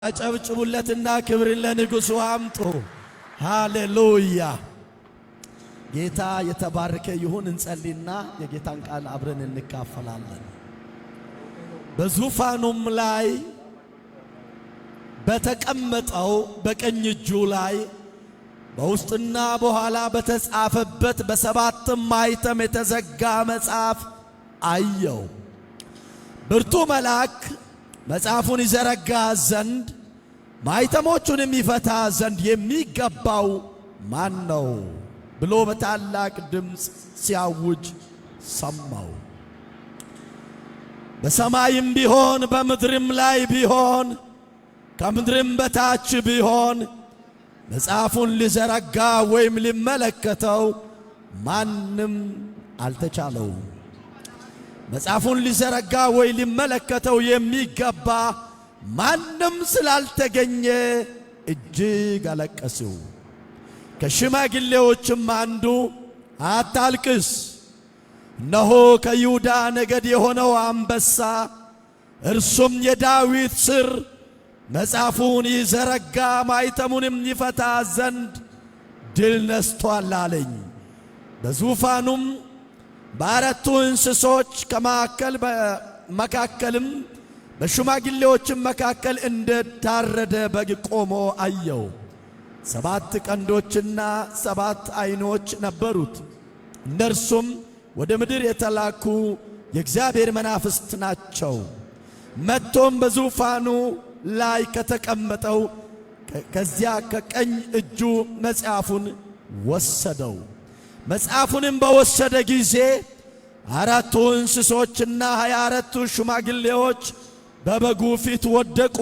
አጨብጭቡለትና ክብርን ለንጉሡ አምጡ። ሃሌሉያ! ጌታ የተባረከ ይሁን። እንጸልይና የጌታን ቃል አብረን እንካፈላለን። በዙፋኑም ላይ በተቀመጠው በቀኝ እጁ ላይ በውስጥና በኋላ በተጻፈበት በሰባትም ማኅተም የተዘጋ መጽሐፍ አየሁ። ብርቱ መልአክ መጽሐፉን ይዘረጋ ዘንድ ማኅተሞቹንም ይፈታ ዘንድ የሚገባው ማን ነው ብሎ በታላቅ ድምፅ ሲያውጅ ሰማሁ። በሰማይም ቢሆን፣ በምድርም ላይ ቢሆን፣ ከምድርም በታች ቢሆን መጽሐፉን ሊዘረጋ ወይም ሊመለከተው ማንም አልተቻለውም። መጽሐፉን ሊዘረጋ ወይ ሊመለከተው የሚገባ ማንም ስላልተገኘ እጅግ አለቀስሁ። ከሽማግሌዎችም አንዱ አታልቅስ፣ እነሆ ከይሁዳ ነገድ የሆነው አንበሳ፣ እርሱም የዳዊት ሥር፣ መጽሐፉን ይዘረጋ ማኅተሙንም ይፈታ ዘንድ ድል ነስቶአል አለኝ። በዙፋኑም በአራቱ እንስሶች ከመካከል መካከልም በሽማግሌዎችም መካከል እንደ ታረደ በግ ቆሞ አየሁ። ሰባት ቀንዶችና ሰባት ዓይኖች ነበሩት። እነርሱም ወደ ምድር የተላኩ የእግዚአብሔር መናፍስት ናቸው። መጥቶም በዙፋኑ ላይ ከተቀመጠው ከዚያ ከቀኝ እጁ መጽሐፉን ወሰደው። መጽሐፉንም በወሰደ ጊዜ አራቱ እንስሶችና 24ቱ ሽማግሌዎች በበጉ ፊት ወደቁ።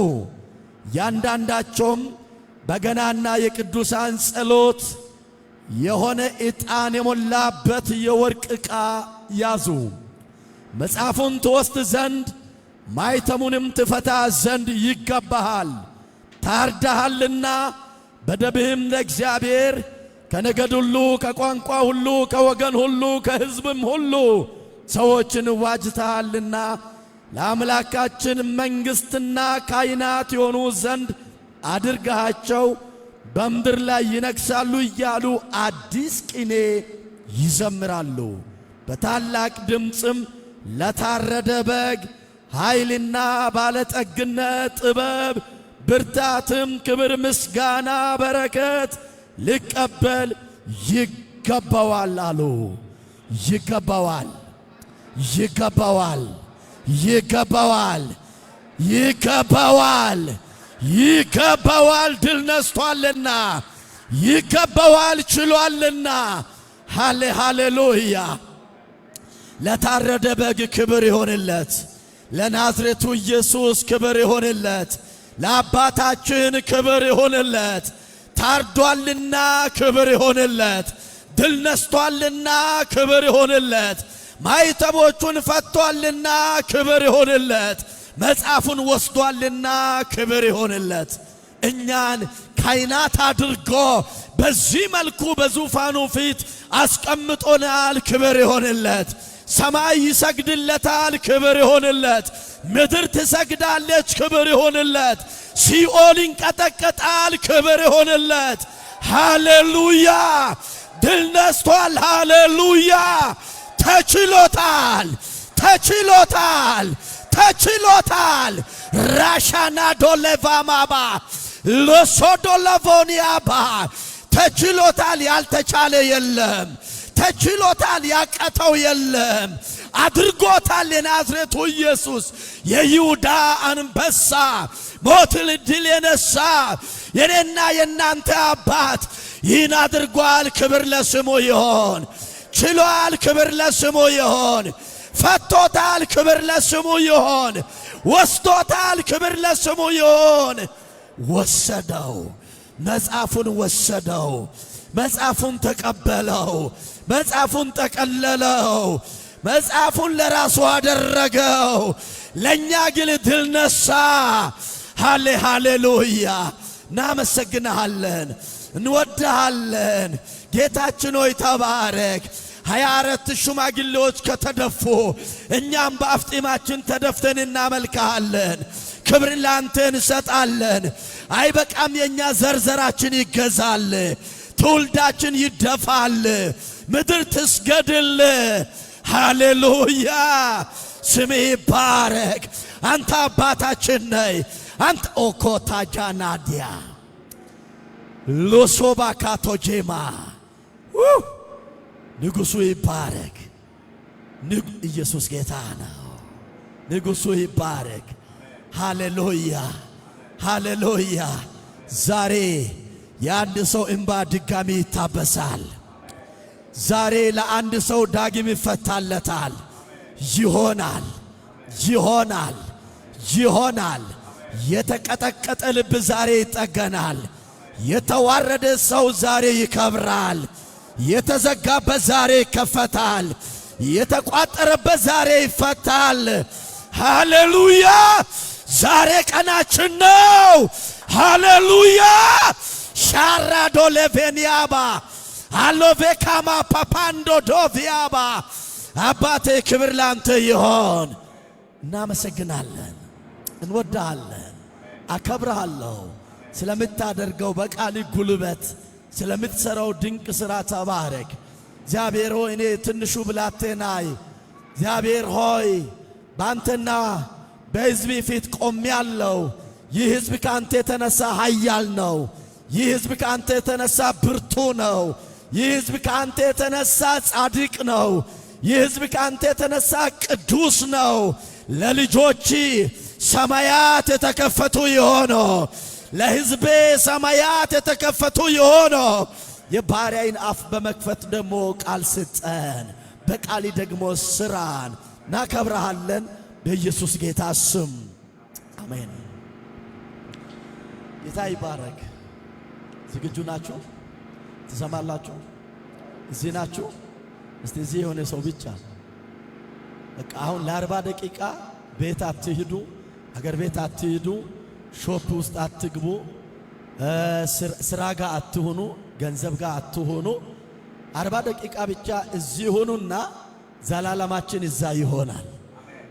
ያንዳንዳቸውም በገናና የቅዱሳን ጸሎት የሆነ ዕጣን የሞላበት የወርቅ ዕቃ ያዙ። መጽሐፉን ትወስድ ዘንድ ማኅተሙንም ትፈታ ዘንድ ይገባሃል፣ ታርደሃልና በደምህም ለእግዚአብሔር ከነገድ ሁሉ፣ ከቋንቋ ሁሉ፣ ከወገን ሁሉ፣ ከሕዝብም ሁሉ ሰዎችን ዋጅተሃልና ለአምላካችን መንግሥትና ካህናት የሆኑ ዘንድ አድርገሃቸው በምድር ላይ ይነግሣሉ እያሉ አዲስ ቅኔ ይዘምራሉ። በታላቅ ድምፅም ለታረደ በግ ኃይልና ባለጠግነት፣ ጥበብ፣ ብርታትም፣ ክብር፣ ምስጋና፣ በረከት ሊቀበል ይገባዋል አሉ። ይገባዋል፣ ይገባዋል፣ ይገባዋል፣ ይገባዋል፣ ይገባዋል። ድል ነስቷልና፣ ይገባዋል፣ ችሏልና። ሃሌ ሃሌሉያ! ለታረደ በግ ክብር ይሆንለት። ለናዝሬቱ ኢየሱስ ክብር ይሆንለት። ለአባታችን ክብር ይሆንለት። ታርዷልና ክብር ይሆንለት። ድል ነስቷልና ክብር ይሆንለት። ማኅተሞቹን ፈቷልና ክብር ይሆንለት። መጽሐፉን ወስዷልና ክብር ይሆንለት። እኛን ካህናት አድርጎ በዚህ መልኩ በዙፋኑ ፊት አስቀምጦናል። ክብር ይሆንለት። ሰማይ ይሰግድለታል። ክብር ይሆንለት። ምድር ትሰግዳለች። ክብር ይሆንለት። ሲኦል ይንቀጠቀጣል። ክብር ይሆንለት። ሃሌሉያ! ድል ነስቷል። ሃሌሉያ! ተችሎታል፣ ተችሎታል፣ ተችሎታል። ራሻና ዶሌቫማባ ሎሶዶላቮኒያባ ተችሎታል። ያልተቻለ የለም። ተችሎታል። ያቀተው የለም። አድርጎታል። የናዝሬቱ ኢየሱስ፣ የይሁዳ አንበሳ፣ ሞትን ድል የነሳ የኔና የናንተ አባት ይህን አድርጓል። ክብር ለስሙ ይሆን። ችሏል። ክብር ለስሙ ይሆን። ፈቶታል። ክብር ለስሙ ይሆን። ወስዶታል። ክብር ለስሙ ይሆን። ወሰደው። መጽሐፉን ወሰደው። መጽሐፉን ተቀበለው። መጽሐፉን ጠቀለለው። መጽሐፉን ለራሱ አደረገው። ለእኛ ግን ድል ነሳ። ሃሌ ሃሌሉያ! እናመሰግንሃለን፣ እንወድሃለን። ጌታችን ሆይ ተባረክ። 24 ሽማግሌዎች ከተደፉ እኛም በአፍጢማችን ተደፍተን እናመልክሃለን። ክብር ላንተ እንሰጣለን። አይበቃም፣ የእኛ ዘርዘራችን ይገዛል፣ ትውልዳችን ይደፋል፣ ምድር ትስገድል። ሃሌሉያ፣ ስምህ ይባረክ። አንተ አባታችን ነህ። አንተ ኦኮታጃናዲያ ሎሶባ ካቶጄማ፣ ንጉሡ ይባረክ። ኢየሱስ ጌታ ነው። ንጉሡ ይባረክ። ሃሌሉያ፣ ሃሌሉያ። ዛሬ የአንድ ሰው እንባ ድጋሚ ይታበሳል። ዛሬ ለአንድ ሰው ዳግም ይፈታለታል። ይሆናል፣ ይሆናል፣ ይሆናል። የተቀጠቀጠ ልብ ዛሬ ይጠገናል። የተዋረደ ሰው ዛሬ ይከብራል። የተዘጋበት ዛሬ ይከፈታል። የተቋጠረበት ዛሬ ይፈታል። ሃሌሉያ! ዛሬ ቀናችን ነው። ሃሌሉያ! ሻራዶ ሌቬኒያባ አሎቬካማ ፓፓንዶ ዶቪያባ፣ አባቴ ክብር ላንተ ይሆን። እናመሰግናለን፣ እንወድሃለን፣ አከብርሃለሁ። ስለምታደርገው በቃል ጉልበት ስለምትሰራው ድንቅ ሥራ ተባረክ። እግዚአብሔር ሆይ፣ እኔ ትንሹ ብላቴናይ፣ እግዚአብሔር ሆይ፣ በአንተና በሕዝብ ፊት ቆሜአለሁ። ይህ ሕዝብ ከአንተ የተነሳ ኃያል ነው። ይህ ሕዝብ ከአንተ የተነሳ ብርቱ ነው። ይህ ሕዝብ ከአንተ የተነሳ ጻድቅ ነው። ይህ ሕዝብ ከአንተ የተነሳ ቅዱስ ነው። ለልጆች ሰማያት የተከፈቱ የሆነ፣ ለሕዝቤ ሰማያት የተከፈቱ የሆነ፣ የባሪያይን አፍ በመክፈት ደግሞ ቃል ስጠን፣ በቃሊ ደግሞ ስራን። እናከብረሃለን። በኢየሱስ ጌታ ስም አሜን። ጌታ ይባረክ። ዝግጁ ናችሁ? ትሰማላችሁ? እዚህ ናችሁ? እስቲ እዚህ የሆነ ሰው ብቻ። በቃ አሁን ለ40 ደቂቃ ቤት አትሂዱ፣ አገር ቤት አትሂዱ፣ shop ውስጥ አትግቡ፣ ስራ ጋር አትሁኑ፣ ገንዘብ ጋር አትሁኑ። 40 ደቂቃ ብቻ እዚህ ሁኑና ዘላለማችን እዛ ይሆናል።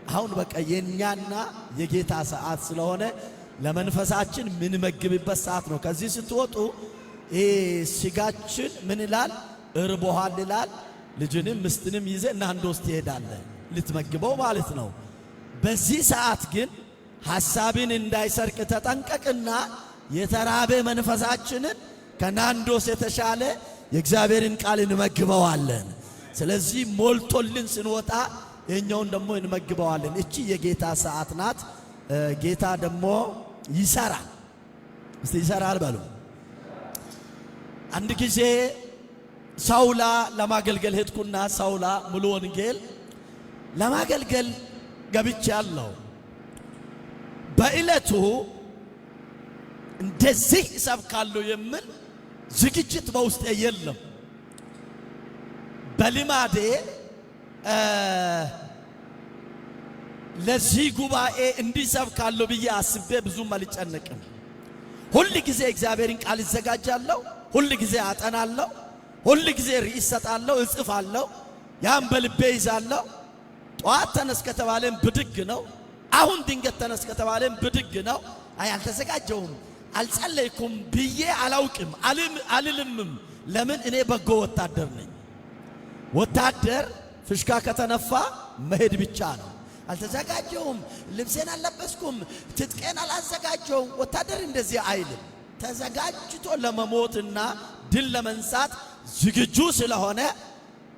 አሁን በቃ የኛና የጌታ ሰዓት ስለሆነ ለመንፈሳችን ምንመግብበት ሰዓት ነው። ከዚህ ስትወጡ ይሄ ስጋችን ምን ይላል? እርቦሃል ይላል። ልጅንም ምስትንም ይዘ ናንዶስ ትሄዳለህ ልትመግበው ማለት ነው። በዚህ ሰዓት ግን ሐሳብን እንዳይሰርቅ ተጠንቀቅና የተራበ መንፈሳችንን ከናንዶስ የተሻለ የእግዚአብሔርን ቃል እንመግበዋለን። ስለዚህ ሞልቶልን ስንወጣ የኛውን ደግሞ እንመግበዋለን። እቺ የጌታ ሰዓት ናት። ጌታ ደግሞ ይሰራል። እስቲ ይሰራል በሉ። አንድ ጊዜ ሳውላ ለማገልገል ሄድኩና ሳውላ ሙሉ ወንጌል ለማገልገል ገብቻለሁ። በዕለቱ እንደዚህ እሰብካለሁ የሚል ዝግጅት በውስጤ የለም። በልማዴ ለዚህ ጉባኤ እንዲሰብካለሁ ብዬ አስቤ ብዙም አልጨነቅም። ሁል ጊዜ እግዚአብሔርን ቃል ይዘጋጃለሁ። ሁል ጊዜ አጠናለሁ። ሁል ጊዜ ርዕስ እሰጣለሁ፣ እጽፋለሁ። ያን በልቤ ይዛለሁ። ጠዋት ተነስ ከተባለም ብድግ ነው። አሁን ድንገት ተነስ ከተባለም ብድግ ነው። አይ አልተዘጋጀውም፣ አልጸለይኩም ብዬ አላውቅም፣ አልልምም። ለምን? እኔ በጎ ወታደር ነኝ። ወታደር ፍሽካ ከተነፋ መሄድ ብቻ ነው። አልተዘጋጀውም፣ ልብሴን አልለበስኩም፣ ትጥቄን አላዘጋጀውም። ወታደር እንደዚህ አይልም። ተዘጋጅቶ ለመሞትና ድል ለመንሳት ዝግጁ ስለሆነ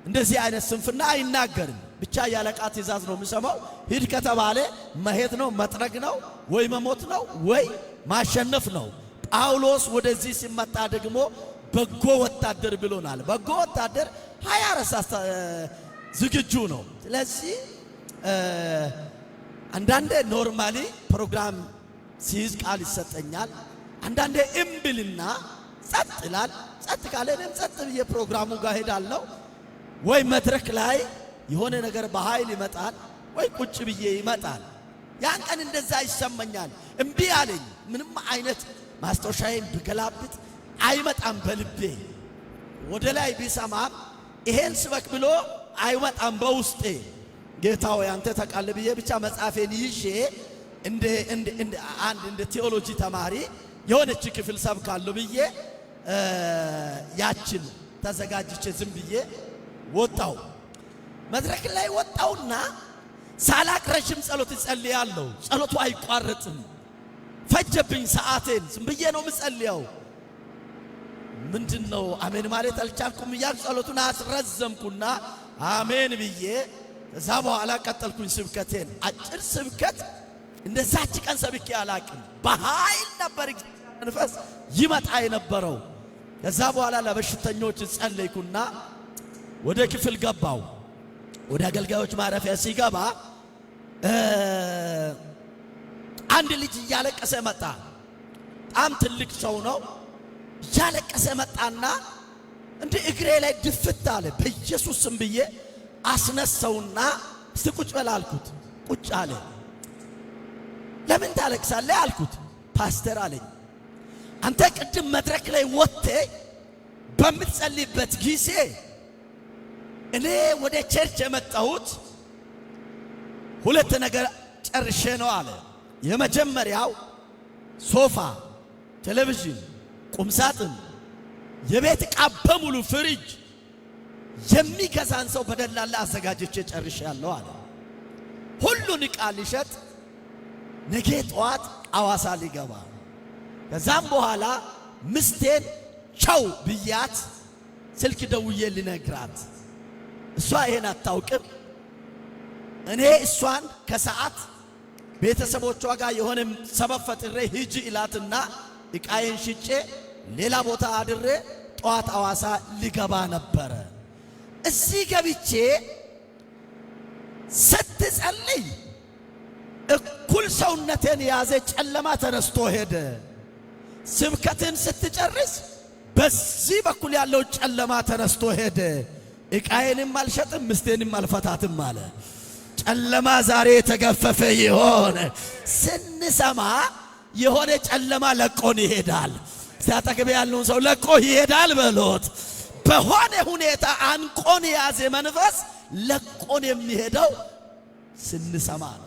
እንደዚህ አይነት ስንፍና አይናገርም። ብቻ ያለቃ ትእዛዝ ነው የሚሰማው። ሂድ ከተባለ መሄድ ነው፣ መጥረግ ነው፣ ወይ መሞት ነው፣ ወይ ማሸነፍ ነው። ጳውሎስ ወደዚህ ሲመጣ ደግሞ በጎ ወታደር ብሎናል። በጎ ወታደር 24 ዝግጁ ነው። ስለዚህ አንዳንዴ normally ፕሮግራም ሲይዝ ቃል ይሰጠኛል። አንዳንዴ እምብልና ጸጥ ይላል። ጸጥ ካለ እኔም ጸጥ ብዬ ፕሮግራሙ ጋር ሄዳለሁ። ወይ መድረክ ላይ የሆነ ነገር በኃይል ይመጣል፣ ወይ ቁጭ ብዬ ይመጣል። ያን ቀን እንደዛ ይሰማኛል። እምቢ አለኝ። ምንም አይነት ማስታወሻዬን ብገላብጥ አይመጣም በልቤ። ወደ ላይ ቢሰማም ይሄን ስበክ ብሎ አይመጣም በውስጤ። ጌታ ሆይ አንተ ታውቃለህ ብዬ ብቻ መጽሐፌን ይዤ እንደ እንደ እንደ አንድ እንደ ቴዎሎጂ ተማሪ የሆነች ክፍል ሰብካለሁ ብዬ ያችን ተዘጋጅቼ ዝም ብዬ ወጣው። መድረክ ላይ ወጣውና ሳላቅ ረዥም ጸሎት እጸልያለሁ። ጸሎቱ አይቋረጥም። ፈጀብኝ ሰዓቴን። ዝም ብዬ ነው የምጸልየው። ምንድን ነው አሜን ማለት አልቻልኩም እያልኩ ጸሎቱን አስረዘምኩና አሜን ብዬ ከዛ በኋላ ቀጠልኩኝ ስብከቴን። አጭር ስብከት እንደዛች ቀን ሰብኬ አላቅም። በኃይል ነበር መንፈስ ይመጣ የነበረው። ከዛ በኋላ ለበሽተኞች ጸለይኩና ወደ ክፍል ገባው። ወደ አገልጋዮች ማረፊያ ሲገባ አንድ ልጅ እያለቀሰ መጣ። በጣም ትልቅ ሰው ነው። እያለቀሰ መጣና እንደ እግሬ ላይ ድፍት አለ። በኢየሱስ ስም ብዬ አስነሳውና እስቲ ቁጭ በል አልኩት። ቁጭ አለ። ለምን ታለቅሳለህ አልኩት። ፓስተር አለኝ፣ አንተ ቅድም መድረክ ላይ ወጥተህ በምትጸልይበት ጊዜ እኔ ወደ church የመጣሁት ሁለት ነገር ጨርሼ ነው አለ። የመጀመሪያው ሶፋ፣ ቴሌቪዥን፣ ቁምሳጥን፣ የቤት ዕቃ በሙሉ ፍሪጅ የሚገዛን ሰው በደላላ አዘጋጅቼ ጨርሼያለሁ አለ። ሁሉን ዕቃ ሊሸጥ ነገ ጠዋት አዋሳ ሊገባ፣ ከዛም በኋላ ምስቴን ቻው ብያት ስልክ ደውዬ ልነግራት፣ እሷ ይሄን አታውቅም። እኔ እሷን ከሰዓት ቤተሰቦቿ ጋር የሆነ ሰበብ ፈጥሬ ሂጂ እላትና ዕቃዬን ሽጬ ሌላ ቦታ አድሬ ጠዋት አዋሳ ሊገባ ነበረ። እዚህ ገብቼ ስትጸልይ እኩል ሰውነቴን የያዘ ጨለማ ተነስቶ ሄደ። ስብከትን ስትጨርስ በዚህ በኩል ያለው ጨለማ ተነስቶ ሄደ። ዕቃዬንም አልሸጥም ምስቴንም አልፈታትም አለ። ጨለማ ዛሬ የተገፈፈ ይሆን። ስንሰማ የሆነ ጨለማ ለቆን ይሄዳል። ሲያጠግብ ያለውን ሰው ለቆ ይሄዳል በሎት። በሆነ ሁኔታ አንቆን የያዘ መንፈስ ለቆን የሚሄደው ስንሰማ ነው።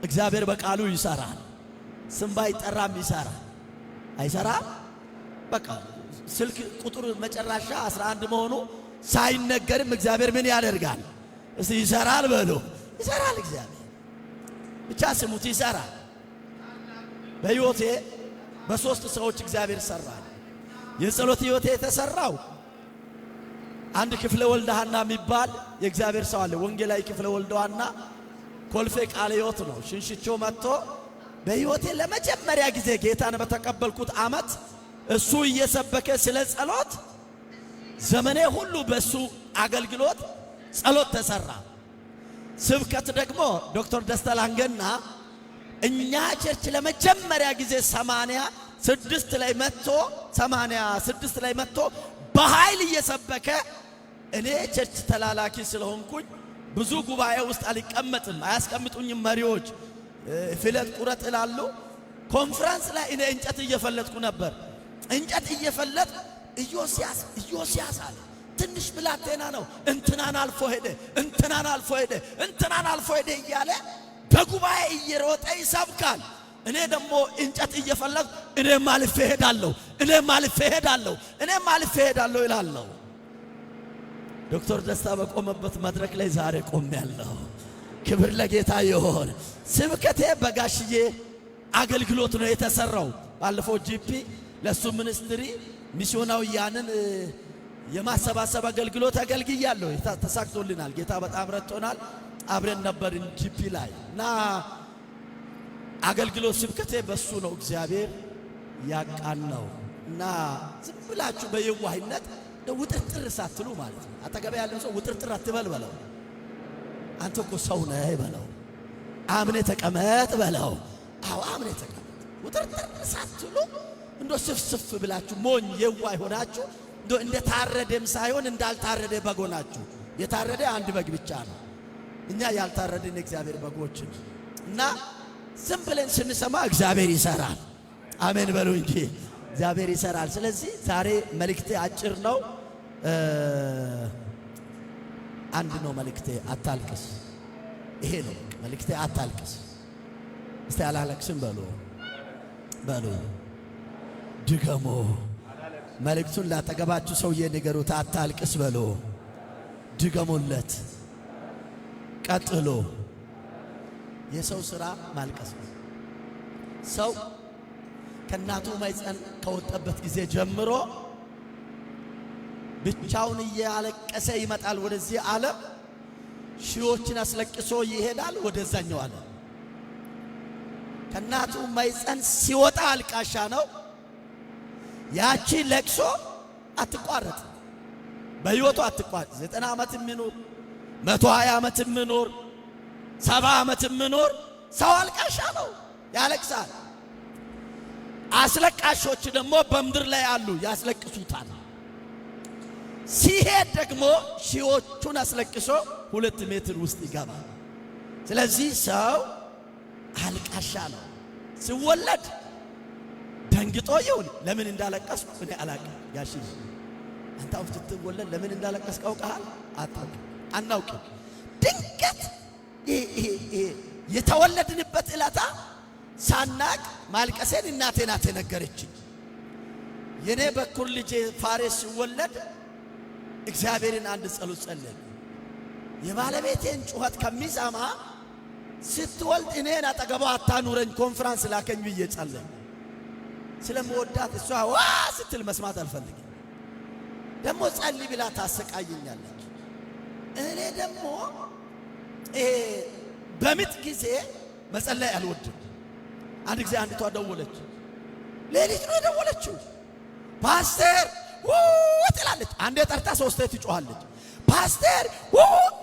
እግዚአብሔር በቃሉ ይሰራል። ስም ባይጠራም ይሰራል። አይሰራም? በቃ ስልክ ቁጥር መጨረሻ 11 መሆኑ ሳይነገርም እግዚአብሔር ምን ያደርጋል? እስቲ ይሰራል በሉ። ይሰራል። እግዚአብሔር ብቻ ስሙት፣ ይሰራል። በሕይወቴ በሶስት ሰዎች እግዚአብሔር ሰራል። የጸሎት ሕይወቴ የተሰራው አንድ ክፍለ ወልደሃና የሚባል የእግዚአብሔር ሰው አለ። ወንጌላዊ ክፍለ ወልደሃና ኮልፌ ቃለ ሕይወት ነው። ሽንሽቾ መጥቶ በሕይወቴ ለመጀመሪያ ጊዜ ጌታን በተቀበልኩት ዓመት እሱ እየሰበከ ስለ ጸሎት ዘመኔ ሁሉ በሱ አገልግሎት ጸሎት ተሰራ። ስብከት ደግሞ ዶክተር ደስታ ላንገና እኛ church ለመጀመሪያ ጊዜ 86 ላይ መጥቶ 86 ላይ መጥቶ በኃይል እየሰበከ እኔ church ተላላኪ ስለሆንኩኝ ብዙ ጉባኤ ውስጥ አልቀመጥም፣ አያስቀምጡኝም መሪዎች፣ ፍለጥ ቁረጥ እላሉ። ኮንፈረንስ ላይ እኔ እንጨት እየፈለጥኩ ነበር። እንጨት እየፈለጥኩ ኢዮስያስ ኢዮስያስ አለ። ትንሽ ብላቴና ነው። እንትናን አልፎ ሄደ፣ እንትናን አልፎ ሄደ፣ እንትናን አልፎ ሄደ እያለ በጉባኤ እየሮጠ ይሰብካል። እኔ ደግሞ እንጨት እየፈለግኩ እኔም አልፌ ሄዳለሁ፣ እኔም አልፌ ሄዳለሁ፣ እኔም አልፌ ሄዳለሁ እላለሁ። ዶክተር ደስታ በቆመበት መድረክ ላይ ዛሬ ቆሜያለሁ። ክብር ለጌታ ይሁን። ስብከቴ በጋሽዬ አገልግሎት ነው የተሰራው። ባለፈው GP ለሱ ministry ሚስዮናውያንን የማሰባሰብ አገልግሎት አገልግያለሁ። ተሳክቶልናል። ጌታ በጣም ረድቶናል። አብረን ነበርን GP ላይ እና አገልግሎት ስብከቴ በሱ ነው እግዚአብሔር ያቃናው። እና ዝም ብላችሁ በየዋህነት ውጥርጥር ሳትሉ ማለት ነው። አጠገብ ያለው ሰው ውጥርጥር አትበል በለው። አንተ እኮ ሰው ነህ በለው። አምኔ ተቀመጥ በለው። አዎ አምኔ ተቀመጥ። ውጥርጥር ሳትሉ እንዶ ስፍስፍ ብላችሁ ሞኝ የዋህ ሆናችሁ እንዶ እንደታረደም ሳይሆን እንዳልታረደ በግ ሆናችሁ። የታረደ አንድ በግ ብቻ ነው። እኛ ያልታረድን የእግዚአብሔር በጎች እና ዝም ብለን ስንሰማ እግዚአብሔር ይሰራል። አሜን በሉ እንጂ እግዚአብሔር ይሰራል። ስለዚህ ዛሬ መልእክቴ አጭር ነው። አንድ ነው መልእክቴ፣ አታልቅስ። ይሄ ነው መልእክቴ፣ አታልቅስ። እስቲ አላለቅስም በሉ በሉ፣ ድገሙ። መልእክቱን ላጠገባችሁ ሰውዬ ንገሩት። አታልቅስ በሉ፣ ድገሙለት። ቀጥሎ የሰው ሥራ ማልቀስ ነው። ሰው ከእናቱ ማኅፀን ከወጣበት ጊዜ ጀምሮ ብቻውን እያለቀሰ ይመጣል ወደዚህ ዓለም። ሺዎችን አስለቅሶ ይሄዳል ወደዛኛው ዓለም። ከእናቱ ማኅፀን ሲወጣ አልቃሻ ነው። ያቺ ለቅሶ አትቋረጥ፣ በሕይወቱ አትቋረጥ። 90 ዓመት የሚኖር፣ 120 ዓመት የሚኖር፣ 70 ዓመት የሚኖር ሰው አልቃሻ ነው፣ ያለቅሳል። አስለቃሾች ደግሞ በምድር ላይ አሉ፣ ያስለቅሱታል። ሲሄድ ደግሞ ሺዎቹን አስለቅሶ 2 ሜትር ውስጥ ይገባል። ስለዚህ ሰው አልቃሻ ነው። ሲወለድ ደንግጦ ይሁን ለምን እንዳለቀስኩ እኔ አላቅም። ጋሽ አንተ አሁን ስትወለድ ለምን እንዳለቀስክ አውቀሃል? አታውቅም፣ አናውቅም። ድንገት የተወለድንበት ዕለታ ሳናቅ ማልቀሴን እናቴ ናት የነገረችኝ። የኔ በኩር ልጄ ፋሬስ ሲወለድ እግዚአብሔርን አንድ ጸሎት ጸለይኩ። የባለቤቴን ጩኸት ከሚሰማ ስትወልድ እኔን አጠገቧ አታኑረኝ፣ ኮንፍራንስ ላከኝ ብዬ ጸለይኩ። ስለምወዳት እሷ ዋ ስትል መስማት አልፈልግም። ደግሞ ጸልይ ብላ ታሰቃየኛለች። እኔ ደግሞ በምጥ ጊዜ መጸለይ አልወድም። አንድ ጊዜ አንዲቷ ደወለች። ሌሊት ነው የደወለችው። ፓስተር ትላለች። አንዴ ጠርታ ሶስቴ ትጮኻለች። ፓስተር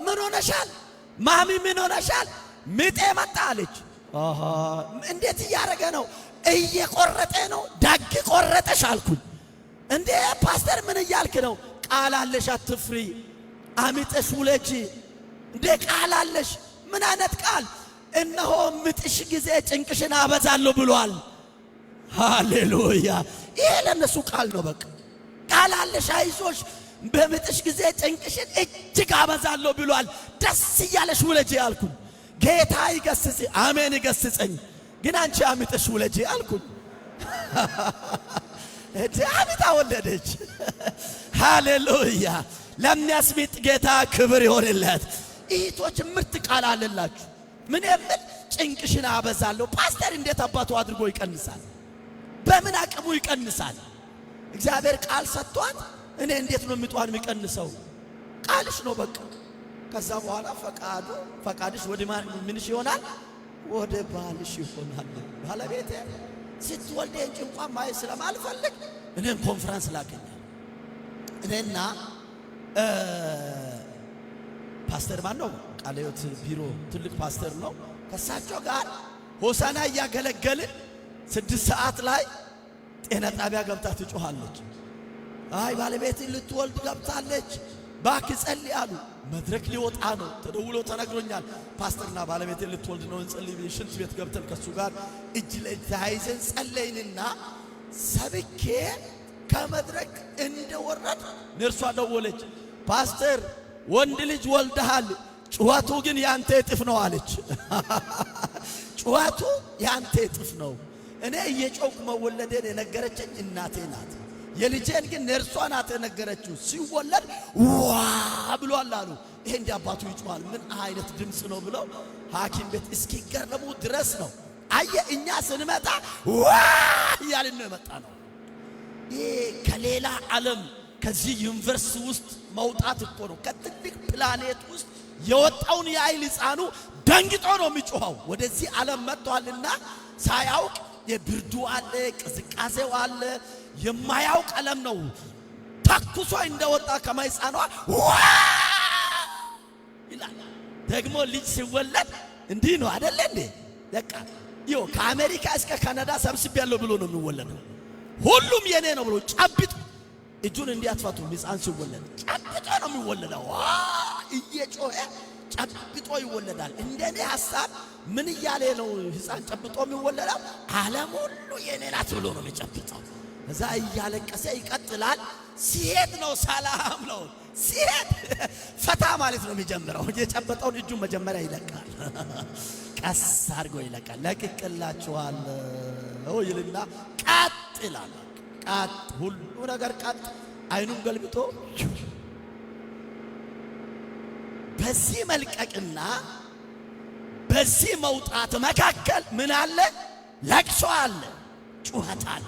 ምን ሆነሻል? ማሚ ምን ሆነሻል? ምጤ መጣ አለች። እንዴት እያደረገ ነው? እየቆረጠ ነው። ዳግ ቆረጠሽ አልኩኝ። እንዴ ፓስተር ምን እያልክ ነው? ቃል አለሽ፣ አትፍሪ፣ አምጠሽ ውለጂ። እንዴ ቃል አለሽ? ምን አይነት ቃል? እነሆ ምጥሽ ጊዜ ጭንቅሽን አበዛለሁ ብሏል። ሃሌሉያ! ይሄ ለእነሱ ቃል ነው። በቃ ቃል አለሽ፣ አይዞሽ፣ በምጥሽ ጊዜ ጭንቅሽን እጅግ አበዛለሁ ብሏል። ደስ እያለሽ ውለጂ አልኩኝ። ጌታ ይገስጽ፣ አሜን ይገስጸኝ። ግን አንቺ አምጥሽ ውለጂ አልኩኝ። አምጣ ወለደች። ሃሌሉያ! ለሚያስሚጥ ጌታ ክብር ይሆንለት። እህቶች ምርጥ ቃል አለላችሁ። ምን የምል ጭንቅሽን አበዛለሁ። ፓስተር እንዴት አባቱ አድርጎ ይቀንሳል? በምን አቅሙ ይቀንሳል? እግዚአብሔር ቃል ሰጥቷት እኔ እንዴት ነው ምጧን የሚቀንሰው? ቃልሽ ነው በቃ። ከዛ በኋላ ፈቃዱ ፈቃድሽ ወደ ምንሽ ይሆናል? ወደ ባልሽ ይሆናል። ባለቤቴ ስትወልድ ጭንቋን ማየት ስለማልፈልግ እኔን ኮንፈረንስ ላከኛል። እኔና ፓስተር ማን ነው ቃለ ሕይወት ቢሮ ትልቅ ፓስተር ነው። ከሳቸው ጋር ሆሳና እያገለገልን 6 ሰዓት ላይ ጤና ጣቢያ ገብታ ትጮኻለች። አይ ባለቤት ልትወልድ ገብታለች፣ ባክህ ጸልይ አሉ። መድረክ ሊወጣ ነው ተደውሎ ተነግሮኛል። ፓስተርና ባለቤት ልትወልድ ነው እንጸልይ። ሽንት ቤት ገብተን ከሱ ጋር እጅ ለእጅ ተያይዘን ጸለይንና ሰብኬ ከመድረክ እንደወረድ ነርሷ ደወለች። ፓስተር ወንድ ልጅ ወልደሃል፣ ጩኸቱ ግን ያንተ እጥፍ ነው አለች። ጩኸቱ ያንተ እጥፍ ነው። እኔ እየጮኩ መወለዴን የነገረችኝ እናቴ ናት። የልጄን ግን ነርሷ ናት የነገረችው። ሲወለድ ዋ ብሏል አሉ። ይሄ እንዲ አባቱ ይጮሃል፣ ምን አይነት ድምፅ ነው ብለው ሐኪም ቤት እስኪገረሙ ድረስ ነው። አየ እኛ ስንመጣ ዋ እያልን ነው የመጣ ነው። ይሄ ከሌላ ዓለም ከዚህ universe ውስጥ መውጣት እኮ ነው። ከትልቅ ፕላኔት ውስጥ የወጣውን የአይል ሕፃኑ ደንግጦ ነው የሚጮኸው። ወደዚህ ዓለም መጥቷልና ሳያውቅ የብርዱ አለ፣ ቅዝቃዜው አለ፣ የማያውቅ ዓለም ነው። ተኩሶ እንደወጣ ከማይጻኗ ዋ ይላል። ደግሞ ልጅ ሲወለድ እንዲህ ነው አደለ እንዴ? በቃ ይኸው ከአሜሪካ እስከ ካናዳ ሰብስቤያለሁ ብሎ ነው የሚወለደው። ሁሉም የኔ ነው ብሎ ጨብጦ እጁን እንዲያትፈቱ ሕፃን ሲወለድ ጨብጦ ነው የሚወለደው። ዋ እየጮኸ ጨብጦ ይወለዳል። እንደኔ ሐሳብ ምን እያለ ነው ሕፃን ጨብጦ የሚወለደው? ዓለም ሁሉ የኔ ናት ብሎ ነው የሚጨብጠው። እዛ እያለቀሰ ይቀጥላል። ሲሄድ ነው ሰላም ነው። ሲሄድ ፈታ ማለት ነው የሚጀምረው። የጨበጠውን እጁን መጀመሪያ ይለቃል። ቀስ አድርጎ ይለቃል። ለቅቅላችኋለሁ ይልና ቀጥ ይላል። ቀጥ፣ ሁሉ ነገር ቀጥ፣ አይኑን ገልብጦ። በዚህ መልቀቅና በዚህ መውጣት መካከል ምን አለ? ለቅሶ አለ፣ ጩኸት አለ።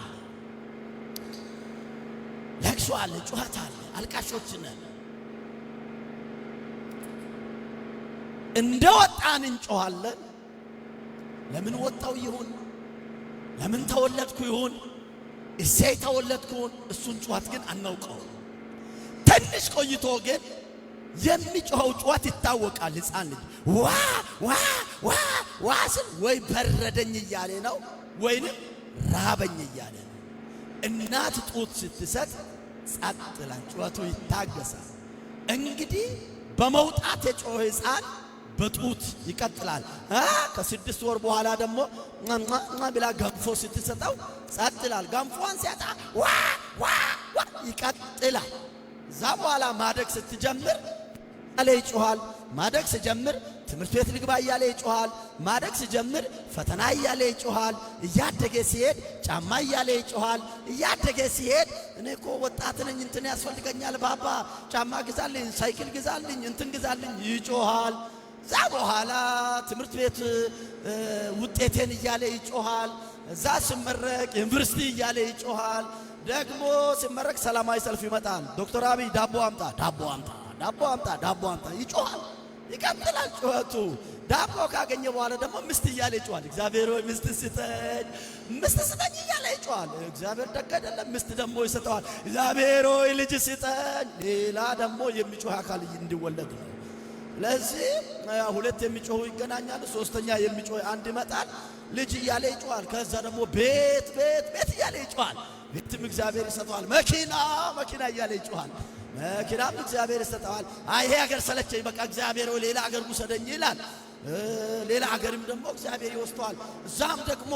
ለቅሶ አለ፣ ጩኸት አለ። አልቃሾች ነን። እንደ ወጣን እንጮኻለን። ለምን ወጣው ይሁን፣ ለምን ተወለድኩ ይሁን፣ እሴይ ተወለድኩ ይሁን፣ እሱን ጩኸት ግን አናውቀው። ትንሽ ቆይቶ ግን የሚጮኸው ጩኸት ይታወቃል። ሕፃን ልጅ ዋ ዋ ዋ ዋ ስል ወይ በረደኝ እያለ ነው፣ ወይንም ራበኝ እያለ ነው። እናት ጡት ስትሰጥ ጸጥ ይላል፣ ጩኸቱ ይታገሳል። እንግዲህ በመውጣት የጮኸ ሕፃን በጡት ይቀጥላል። ከ6 ወር በኋላ ደግሞ ብላ ገንፎ ስትሰጠው ጸጥ ይላል። ገንፎን ሲያጣ ዋ ዋ ዋ ይቀጥላል። እዛ በኋላ ማደግ ስትጀምር እያለ ይጮሃል። ማደግ ስጀምር ትምህርት ቤት ልግባ እያለ ይጮሃል። ማደግ ሲጀምር ፈተና እያለ ይጮሃል። እያደገ ሲሄድ ጫማ እያለ ይጮሃል። እያደገ ሲሄድ እኔ እኮ ወጣት ነኝ፣ እንትን ያስፈልገኛል፣ ባባ ጫማ ግዛልኝ፣ ሳይክል ግዛልኝ፣ እንትን ግዛልኝ ይጮሃል። እዛ በኋላ ትምህርት ቤት ውጤቴን እያለ ይጮሃል። እዛ ስመረቅ ዩኒቨርሲቲ እያለ ይጮሃል። ደግሞ ሲመረቅ ሰላማዊ ሰልፍ ይመጣል። ዶክተር አብይ ዳቦ አምጣ፣ ዳቦ አምጣ፣ ዳቦ አምጣ፣ ዳቦ አምጣ ይጮሃል። ይቀጥላል ጩኸቱ። ዳቦ ካገኘ በኋላ ደግሞ ምስት እያለ ይጮሃል። እግዚአብሔር ሆይ ምስት ስጠኝ፣ ምስት ስጠኝ እያለ ይጮሃል። እግዚአብሔር ደግ አይደለም? ምስት ደግሞ ይሰጠዋል። እግዚአብሔር ሆይ ልጅ ስጠኝ። ሌላ ደግሞ የሚጮህ አካል እንዲወለድ ነው። ለዚህ ሁለት የሚጮሁ ይገናኛሉ። ሶስተኛ የሚጮህ አንድ ይመጣል። ልጅ እያለ ይጮሃል። ከዛ ደግሞ ቤት ቤት ቤት እያለ ይጮሃል። ቤትም እግዚአብሔር ይሰጠዋል። መኪና መኪና እያለ ይጮሃል። መኪናም እግዚአብሔር ይሰጠዋል። አይ ይሄ ሀገር ሰለቸኝ፣ በቃ እግዚአብሔር ሆይ ሌላ ሀገር ውሰደኝ ይላል። ሌላ ሀገርም ደግሞ እግዚአብሔር ይወስደዋል። እዛም ደግሞ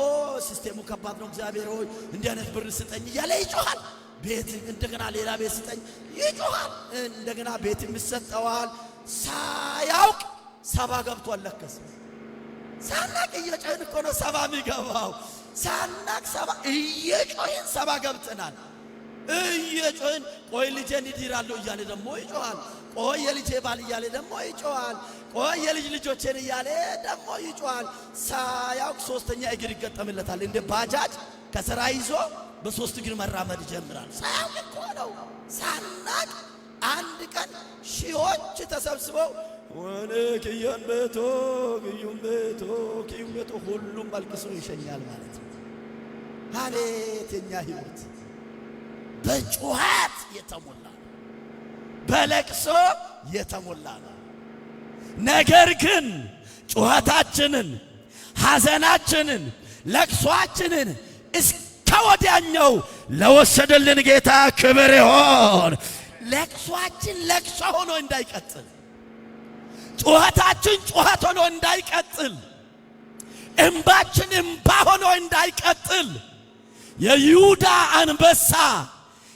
system ኡ ከባድ ነው፣ እግዚአብሔር ሆይ እንዲህ አይነት ብር ስጠኝ እያለ ይጮሃል። ቤት እንደገና ሌላ ቤት ስጠኝ ይጮሃል። እንደገና ቤትም ይሰጠዋል። ሳያውቅ 70 ገብቷል። ለከስ ሳናቅ እየጮህን እኮ ነው 70 የሚገባው። ሳናቅ 70 እየጮህን 70 ገብተናል። እየጮህን ቆይ ልጄን ይድራለሁ እያለ ደግሞ ይጮሃል። ቆይ የልጄ ባል እያለ ደግሞ ይጮሃል። ቆይ የልጅ ልጆቼን እያለ ደግሞ ይጮሃል። ሳያውቅ ሶስተኛ እግር ይገጠምለታል። እንደ ባጃጅ ከስራ ይዞ በሶስት እግር መራመድ ይጀምራል። ሳያውቅ እኮ ነው። ሳናቅ አንድ ቀን ሺዎች ተሰብስበው ወኔ ክየን ቤቶ ክዩን ቤቶ ክዩን ቤቶ ሁሉም አልቅሶ ይሸኛል ማለት ነው። አቤት የኛ ህይወት በጩኸት የተሞላ ነው፣ በለቅሶ የተሞላ ነው። ነገር ግን ጩኸታችንን፣ ሐዘናችንን፣ ለቅሷችንን እስከ ወዲያኛው ለወሰደልን ጌታ ክብር ይሆን። ለቅሷችን ለቅሶ ሆኖ እንዳይቀጥል፣ ጩኸታችን ጩኸት ሆኖ እንዳይቀጥል፣ እምባችን እምባ ሆኖ እንዳይቀጥል የይሁዳ አንበሳ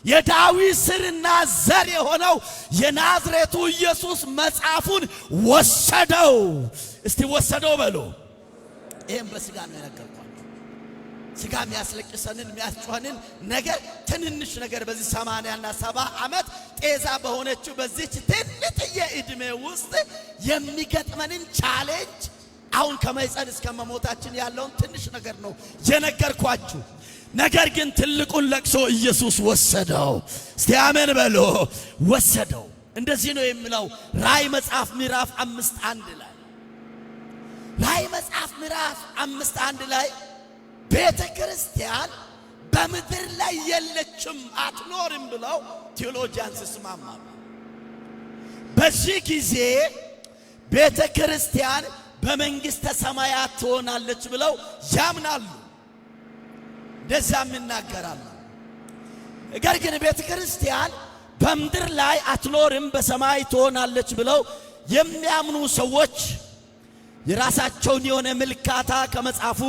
የዳዊት ስርና ዘር የሆነው የናዝሬቱ ኢየሱስ መጽሐፉን ወሰደው። እስቲ ወሰደው በሉ። ይህም በስጋ ነው የነገርኳችሁ። ስጋ የሚያስለቅሰንን የሚያስጮኸንን ነገር ትንንሽ ነገር በዚህ 80ና 70 ዓመት ጤዛ በሆነችው በዚች ትንጥዬ ዕድሜ ውስጥ የሚገጥመንን challenge አሁን ከመይፀን እስከ መሞታችን ያለውን ትንሽ ነገር ነው የነገርኳችሁ። ነገር ግን ትልቁን ለቅሶ ኢየሱስ ወሰደው። እስቲ አሜን በሎ። ወሰደው። እንደዚህ ነው የሚለው ራእይ መጽሐፍ ምዕራፍ 5:1 ላይ። ራእይ መጽሐፍ ምዕራፍ 5:1 ላይ ቤተ ክርስቲያን በምድር ላይ የለችም፣ አትኖርም ብለው theologians ይስማማሉ። በዚህ ጊዜ ቤተ ክርስቲያን በመንግሥተ ሰማያት ትሆናለች ብለው ያምናሉ። እንደዚያም ይናገራሉ። ነገር ግን ቤተ ክርስቲያን በምድር ላይ አትኖርም፣ በሰማይ ትሆናለች ብለው የሚያምኑ ሰዎች የራሳቸውን የሆነ ምልካታ ከመጽሐፉ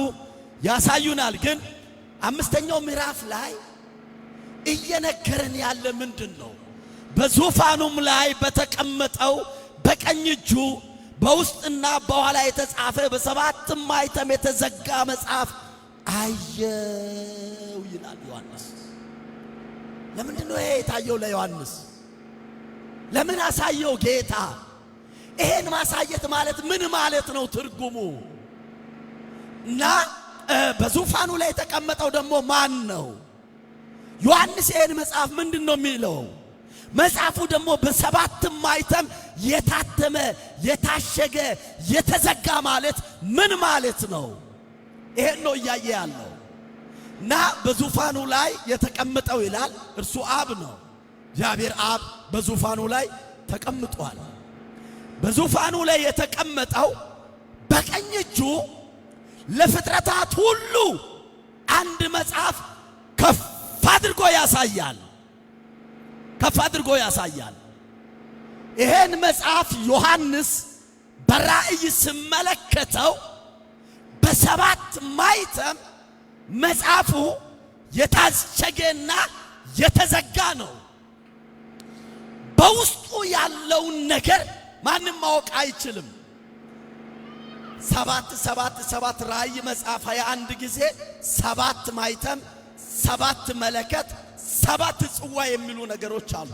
ያሳዩናል። ግን አምስተኛው ምዕራፍ ላይ እየነገረን ያለ ምንድን ነው? በዙፋኑም ላይ በተቀመጠው በቀኝ እጁ በውስጥና በኋላ የተጻፈ በሰባት ማኅተም የተዘጋ መጽሐፍ አየው ይላል ዮሐንስ። ለምንድን ነው ይሄ የታየው ለዮሐንስ? ለምን አሳየው ጌታ? ይሄን ማሳየት ማለት ምን ማለት ነው ትርጉሙ? እና በዙፋኑ ላይ የተቀመጠው ደግሞ ማን ነው? ዮሐንስ ይሄን መጽሐፍ ምንድን ነው የሚለው? መጽሐፉ ደግሞ በሰባት ማኅተም የታተመ፣ የታሸገ፣ የተዘጋ ማለት ምን ማለት ነው? ይሄን ነው እያየ ያለው። እና በዙፋኑ ላይ የተቀመጠው ይላል፣ እርሱ አብ ነው። እግዚአብሔር አብ በዙፋኑ ላይ ተቀምጧል። በዙፋኑ ላይ የተቀመጠው በቀኝ እጁ ለፍጥረታት ሁሉ አንድ መጽሐፍ ከፍ አድርጎ ያሳያል። ከፍ አድርጎ ያሳያል። ይሄን መጽሐፍ ዮሐንስ በራእይ ስመለከተው በሰባት ማኅተም መጽሐፉ የታሸገና የተዘጋ ነው። በውስጡ ያለውን ነገር ማንም ማወቅ አይችልም። ሰባት ሰባት ሰባት ራእይ መጽሐፍ 21 ጊዜ ሰባት ማኅተም፣ ሰባት መለከት፣ ሰባት ጽዋ የሚሉ ነገሮች አሉ።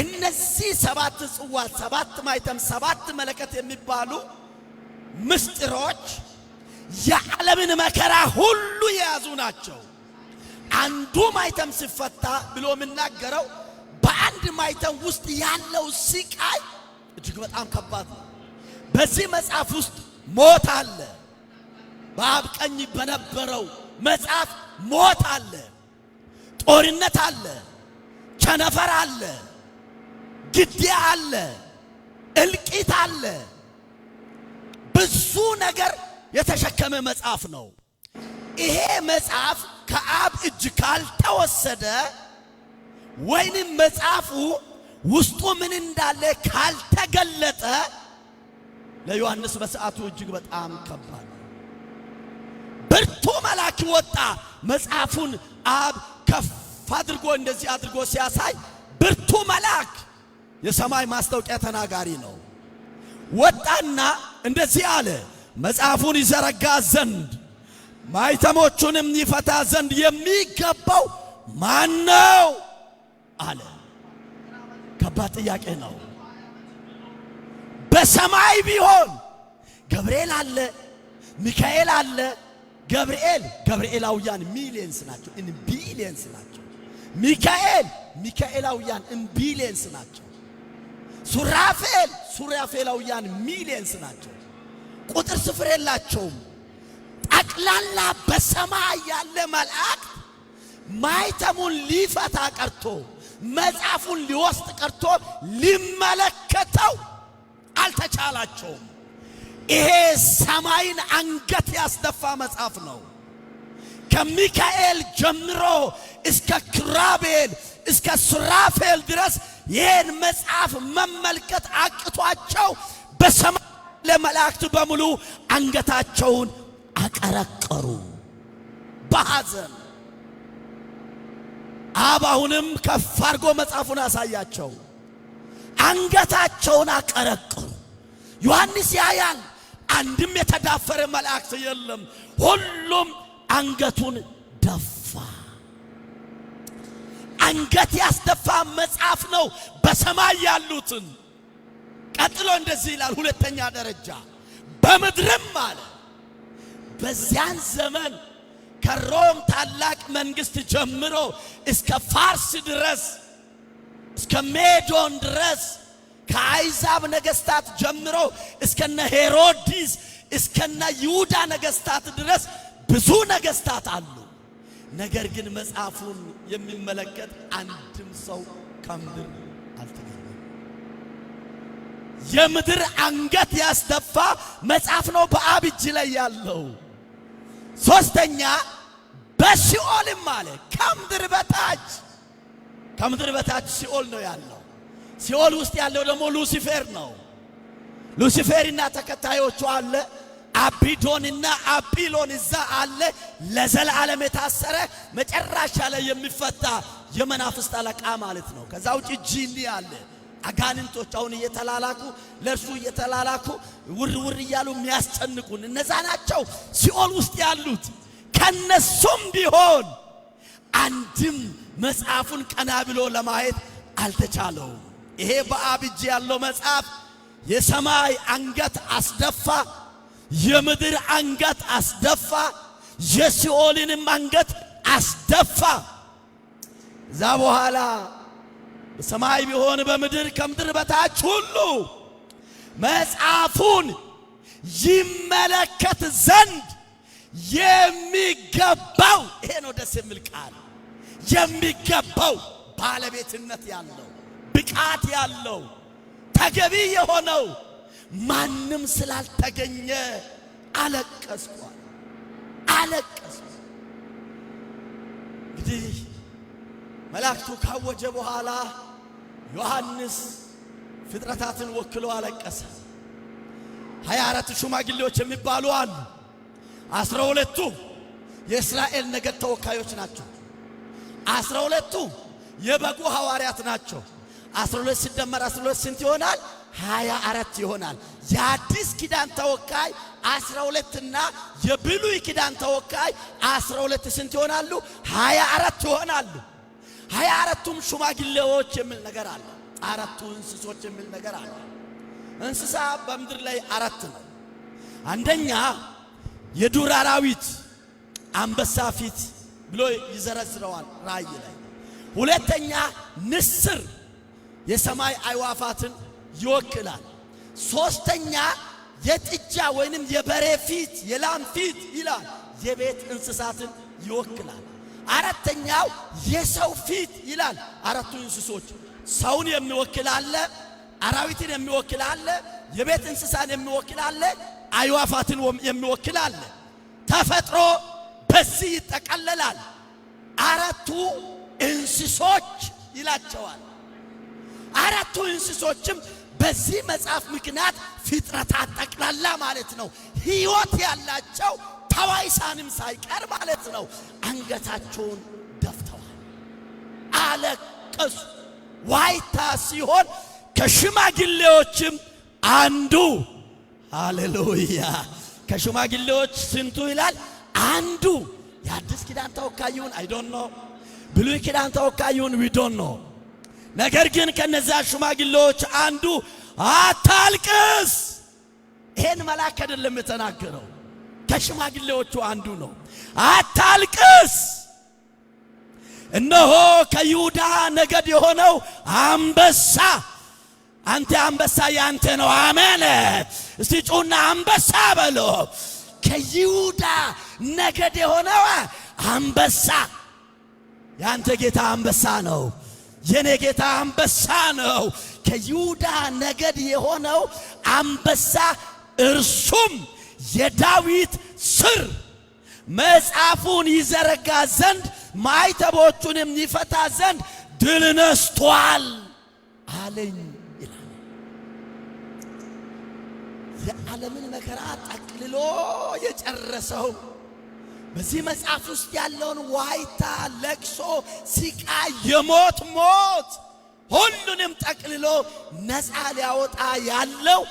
እነዚህ ሰባት ጽዋ፣ ሰባት ማኅተም፣ ሰባት መለከት የሚባሉ ምስጢሮች የዓለምን መከራ ሁሉ የያዙ ናቸው። አንዱ ማኅተም ሲፈታ ብሎ የሚናገረው በአንድ ማኅተም ውስጥ ያለው ስቃይ እጅግ በጣም ከባድ ነው። በዚህ መጽሐፍ ውስጥ ሞት አለ። በአብ ቀኝ በነበረው መጽሐፍ ሞት አለ፣ ጦርነት አለ፣ ቸነፈር አለ፣ ግድያ አለ፣ እልቂት አለ። ብዙ ነገር የተሸከመ መጽሐፍ ነው። ይሄ መጽሐፍ ከአብ እጅ ካልተወሰደ ወይንም መጽሐፉ ውስጡ ምን እንዳለ ካልተገለጠ ለዮሐንስ በሰዓቱ እጅግ በጣም ከባድ ነው። ብርቱ መልአክ ወጣ። መጽሐፉን አብ ከፍ አድርጎ እንደዚህ አድርጎ ሲያሳይ ብርቱ መልአክ የሰማይ ማስታወቂያ ተናጋሪ ነው። ወጣና እንደዚህ አለ፣ መጽሐፉን ይዘረጋ ዘንድ ማኅተሞቹንም ይፈታ ዘንድ የሚገባው ማን ነው አለ። ከባድ ጥያቄ ነው። በሰማይ ቢሆን ገብርኤል አለ፣ ሚካኤል አለ። ገብርኤል ገብርኤላውያን millions ናቸው፣ in billions ናቸው። ሚካኤል ሚካኤላውያን in billions ናቸው። ሱራፌል ሱራፌላውያን millions ናቸው። ቁጥር ስፍር የላቸውም። ጠቅላላ በሰማይ ያለ መልአክ ማኅተሙን ሊፈታ ቀርቶ፣ መጽሐፉን ሊወስድ ቀርቶ ሊመለከተው አልተቻላቸውም። ይሄ ሰማይን አንገት ያስደፋ መጽሐፍ ነው። ከሚካኤል ጀምሮ እስከ ኪሩቤል፣ እስከ ሱራፌል ድረስ ይህን መጽሐፍ መመልከት አቅቷቸው በሰማይ ለመላእክት በሙሉ አንገታቸውን አቀረቀሩ በሐዘን። አብ አሁንም ከፍ አድርጎ መጽሐፉን አሳያቸው። አንገታቸውን አቀረቀሩ። ዮሐንስ ያያል፣ አንድም የተዳፈረ መላእክት የለም። ሁሉም አንገቱን ደፋ። አንገት ያስደፋ መጽሐፍ ነው በሰማይ ያሉትን። ቀጥሎ እንደዚህ ይላል፣ ሁለተኛ ደረጃ በምድርም አለ። በዚያን ዘመን ከሮም ታላቅ መንግስት ጀምሮ እስከ ፋርስ ድረስ፣ እስከ ሜዶን ድረስ፣ ከአሕዛብ ነገስታት ጀምሮ እስከነ ሄሮዲስ፣ እስከነ ይሁዳ ነገስታት ድረስ ብዙ ነገስታት አሉ። ነገር ግን መጽሐፉን የሚመለከት አንድም ሰው ከምድር አልተገኘም። የምድር አንገት ያስደፋ መጽሐፍ ነው በአብ እጅ ላይ ያለው። ሶስተኛ በሲኦልም አለ፣ ከምድር በታች። ከምድር በታች ሲኦል ነው ያለው። ሲኦል ውስጥ ያለው ደግሞ ሉሲፌር ነው። ሉሲፌርና ተከታዮቹ አለ። አቢዶንና አጲሎን እዛ አለ። ለዘላለም የታሰረ፣ መጨረሻ ላይ የሚፈታ የመናፍስት አለቃ ማለት ነው። ከዛ ውጭ ጂኒ አለ። አጋንንቶች አሁን እየተላላኩ ለእርሱ እየተላላኩ ውር ውር እያሉ የሚያስጨንቁን እነዛ ናቸው ሲኦል ውስጥ ያሉት። ከነሱም ቢሆን አንድም መጽሐፉን ቀና ብሎ ለማየት አልተቻለውም። ይሄ በአብ እጅ ያለው መጽሐፍ የሰማይ አንገት አስደፋ፣ የምድር አንገት አስደፋ፣ የሲኦልንም አንገት አስደፋ። እዛ በኋላ በሰማይ ቢሆን በምድር ከምድር በታች ሁሉ መጽሐፉን ይመለከት ዘንድ የሚገባው፣ ይሄ ነው ደስ የሚል ቃል፣ የሚገባው ባለቤትነት ያለው፣ ብቃት ያለው፣ ተገቢ የሆነው ማንም ስላልተገኘ አለቀስኳል፣ አለቀስኩ። እንግዲህ መላእክቱ ካወጀ በኋላ ዮሐንስ ፍጥረታትን ወክሎ አለቀሰ። 24 ሽማግሌዎች የሚባሉ አሉ። 12ቱ የእስራኤል ነገድ ተወካዮች ናቸው። 12ቱ የበጉ ሐዋርያት ናቸው። 12 ሲደመር 12 ስንት ይሆናል? 24 ይሆናል። የአዲስ ኪዳን ተወካይ 12 እና የብሉይ ኪዳን ተወካይ 12 ስንት ይሆናሉ? 24 ይሆናሉ። 24ቱም ሽማግሌዎች የሚል ነገር አለ። አራቱ እንስሶች የሚል ነገር አለ። እንስሳ በምድር ላይ አራት ነው። አንደኛ የዱር አራዊት አንበሳ ፊት ብሎ ይዘረዝረዋል ራእይ ላይ። ሁለተኛ ንስር የሰማይ አዕዋፋትን ይወክላል። ሶስተኛ የጥጃ ወይንም የበሬ ፊት፣ የላም ፊት ይላል፣ የቤት እንስሳትን ይወክላል። አራተኛው የሰው ፊት ይላል። አራቱ እንስሶች ሰውን የሚወክል አለ፣ አራዊትን የሚወክል አለ፣ የቤት እንስሳን የሚወክል አለ፣ አዕዋፋትን የሚወክል አለ። ተፈጥሮ በዚህ ይጠቀለላል። አራቱ እንስሶች ይላቸዋል። አራቱ እንስሶችም በዚህ መጽሐፍ ምክንያት ፍጥረታት ጠቅላላ ማለት ነው፣ ሕይወት ያላቸው ተዋይሳንም ሳይቀር ማለት ነው፣ አንገታቸውን ደፍተዋል፣ አለቀሱ። ዋይታ ሲሆን ከሽማግሌዎችም አንዱ፣ ሃሌሉያ፣ ከሽማግሌዎች ስንቱ ይላል? አንዱ። የአዲስ ኪዳን ተወካይ ይሁን I don't know፣ ብሉይ ኪዳን ተወካይ ይሁን we don't know። ነገር ግን ከነዚያ ሽማግሌዎች አንዱ አታልቅስ። ይሄን መልአክ አይደለም የተናገረው፣ ከሽማግሌዎቹ አንዱ ነው። አታልቅስ፣ እነሆ ከይሁዳ ነገድ የሆነው አንበሳ፣ አንተ አንበሳ ያንተ ነው። አሜን። እስቲ ጩና አንበሳ በሎ። ከይሁዳ ነገድ የሆነው አንበሳ፣ ያንተ ጌታ አንበሳ ነው። የኔ ጌታ አንበሳ ነው። ከይሁዳ ነገድ የሆነው አንበሳ እርሱም የዳዊት ስር መጽሐፉን ይዘረጋ ዘንድ ማኅተሞቹንም ይፈታ ዘንድ ድል ነስቷል አለኝ ይላል። የዓለምን መከራ ጠቅልሎ የጨረሰው፣ በዚህ መጽሐፍ ውስጥ ያለውን ዋይታ፣ ለቅሶ፣ ሲቃይ፣ የሞት ሞት ሁሉንም ጠቅልሎ ነፃ ሊያወጣ ያለው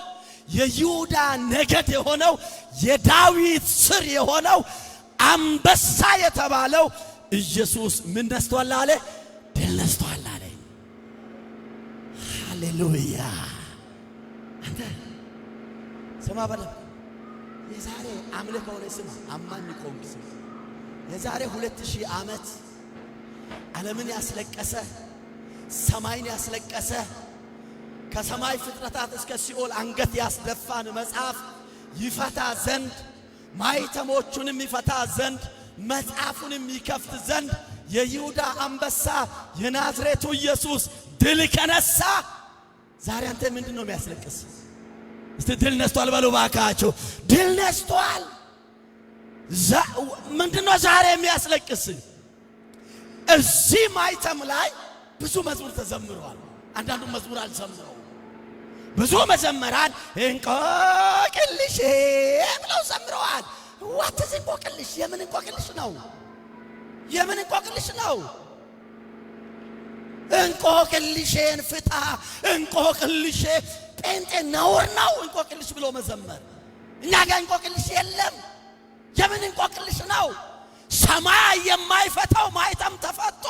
የይሁዳ ነገድ የሆነው፣ የዳዊት ስር የሆነው፣ አንበሳ የተባለው ኢየሱስ ምን ነስቷል አለ? ድል ነስቷል አለ። ሃሌሉያ! አንተ ስማ በደንብ፣ የዛሬ አምልክ ከሆነ ስማ፣ አማኝ ከሆንክ ስማ። የዛሬ 2000 ዓመት ዓለምን ያስለቀሰ፣ ሰማይን ያስለቀሰ፣ ከሰማይ ፍጥረታት እስከ ሲኦል አንገት ያስደፋን መጽሐፍ ይፈታ ዘንድ፣ ማኅተሞቹንም ይፈታ ዘንድ፣ መጽሐፉንም ይከፍት ዘንድ የይሁዳ አንበሳ የናዝሬቱ ኢየሱስ ድል ከነሳ ዛሬ አንተ ምንድን ነው የሚያስለቅስ? እስቲ ድል ነስቷል በሉ ባካችሁ። ድል ነስቷል። ምንድን ነው ዛሬ የሚያስለቅስ? እዚህ ማኅተም ላይ ብዙ መዝሙር ተዘምረዋል። አንዳንዱ መዝሙር አልዘምረውም። ብዙ መዘመራን እንቆቅልሽ ብለው ዘምረዋል። What is እንቆቅልሽ? የምን እንቆቅልሽ ነው? የምን እንቆቅልሽ ነው? እንቆቅልሼን ፍታ፣ እንቆቅልሼ። ጴንጤ ነውር ነው እንቆቅልሽ ብሎ መዘመር። እኛ ጋር እንቆቅልሽ የለም። የምን እንቆቅልሽ ነው? ሰማይ የማይፈታው ማኅተም ተፈቶ፣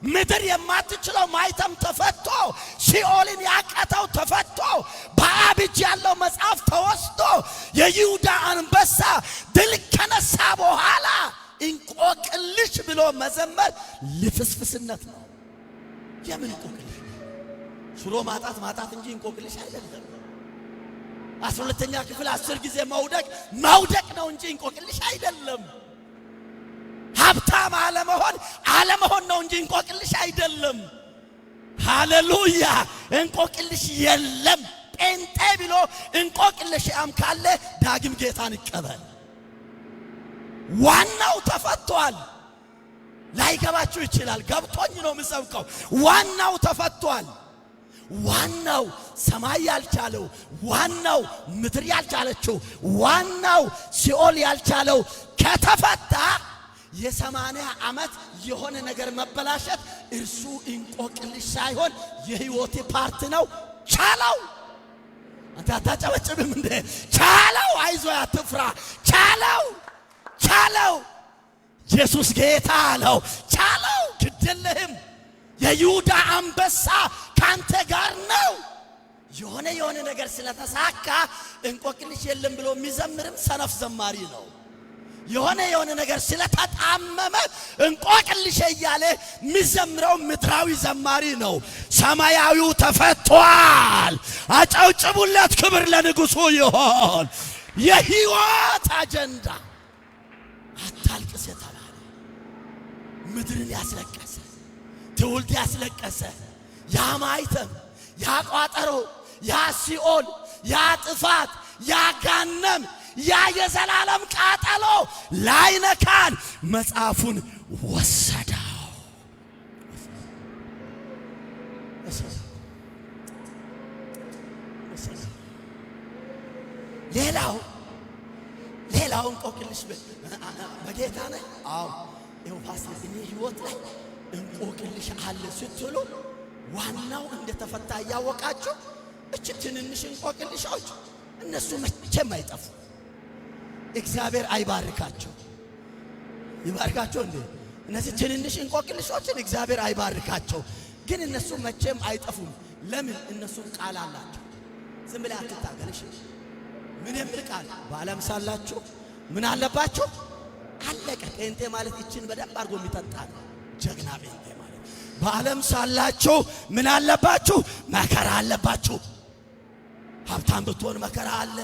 ምድር የማትችለው ማኅተም ተፈቶ፣ ሲኦልን ያቃተው ተፈቶ፣ በአብ እጅ ያለው መጽሐፍ ተወስዶ፣ የይሁዳ አንበሳ ድል ከነሳ በኋላ እንቆቅልሽ ብሎ መዘመር ልፍስፍስነት ነው። የምን እንቆቅልሽ? ሽሮ ማጣት ማጣት እንጂ እንቆቅልሽ አይደለም። 12ኛ ክፍል 10 ጊዜ መውደቅ መውደቅ ነው እንጂ እንቆቅልሽ አይደለም። ሀብታም አለመሆን አለመሆን ነው እንጂ እንቆቅልሽ አይደለም። ሃሌሉያ! እንቆቅልሽ የለም። ጴንጤ ብሎ እንቆቅልሽ ያም ካለ ዳግም ጌታን ይቀበል። ዋናው ተፈቷል። ላይገባችሁ ይችላል። ገብቶኝ ነው የምሰብከው። ዋናው ተፈቷል። ዋናው ሰማይ ያልቻለው፣ ዋናው ምድር ያልቻለችው፣ ዋናው ሲኦል ያልቻለው ከተፈታ የ80 ዓመት የሆነ ነገር መበላሸት እርሱ እንቆቅልሽ ሳይሆን የህይወቴ part ነው። ቻለው። አንተ አታጨበጭብም እንዴ? ቻለው። አይዞህ፣ አትፍራ። ቻለው፣ ቻለው። ኢየሱስ ጌታ አለው። ቻለው። ግድልህም የይሁዳ አንበሳ ካንተ ጋር ነው። የሆነ የሆነ ነገር ስለተሳካ እንቆቅልሽ የለም ብሎ የሚዘምርም ሰነፍ ዘማሪ ነው። የሆነ የሆነ ነገር ስለተጣመመ እንቆቅልሽ እያለ የሚዘምረው ምድራዊ ዘማሪ ነው። ሰማያዊው ተፈቷል። አጨብጭቡለት። ክብር ለንጉሡ ይሆን። የህይወት አጀንዳ አታልቅስ የተባለ፣ ምድርን ያስለቀሰ፣ ትውልድ ያስለቀሰ ያ ማኅተም፣ ያ ቋጠሮ፣ ያ ሲኦል፣ ያ ጥፋት፣ ያ ገሃነም፣ ያ የዘላለም ቃጠሎ ላይነካን መጽሐፉን ወሰደው። ወሰደው። ሌላው እንቆቅልሽ በጌታ ነኝ። አዎ፣ ይኸው ፓስተር፣ እኔ ህይወት ላይ እንቆቅልሽ አለ ስትሉ ዋናው እንደተፈታ እያወቃችሁ እች ትንንሽ እንቆቅልሾች እነሱ መቼም አይጠፉ። እግዚአብሔር አይባርካቸው። ይባርካቸው እንዴ? እነዚህ ትንንሽ እንቆቅልሾችን እግዚአብሔር አይባርካቸው። ግን እነሱ መቼም አይጠፉም። ለምን? እነሱም ቃል አላቸው። ዝም ብለህ አትታገል። እሺ፣ ምን የሚል ቃል? በዓለም ሳላችሁ ምን አለባችሁ? አለቀ። ጴንጤ ማለት ይችን በደንብ አድርጎ የሚጠጣ ነው። ጀግና ጴንጤ ማለት በዓለም ሳላችሁ ምን አለባችሁ? መከራ አለባችሁ። ሀብታም ብትሆን መከራ አለ።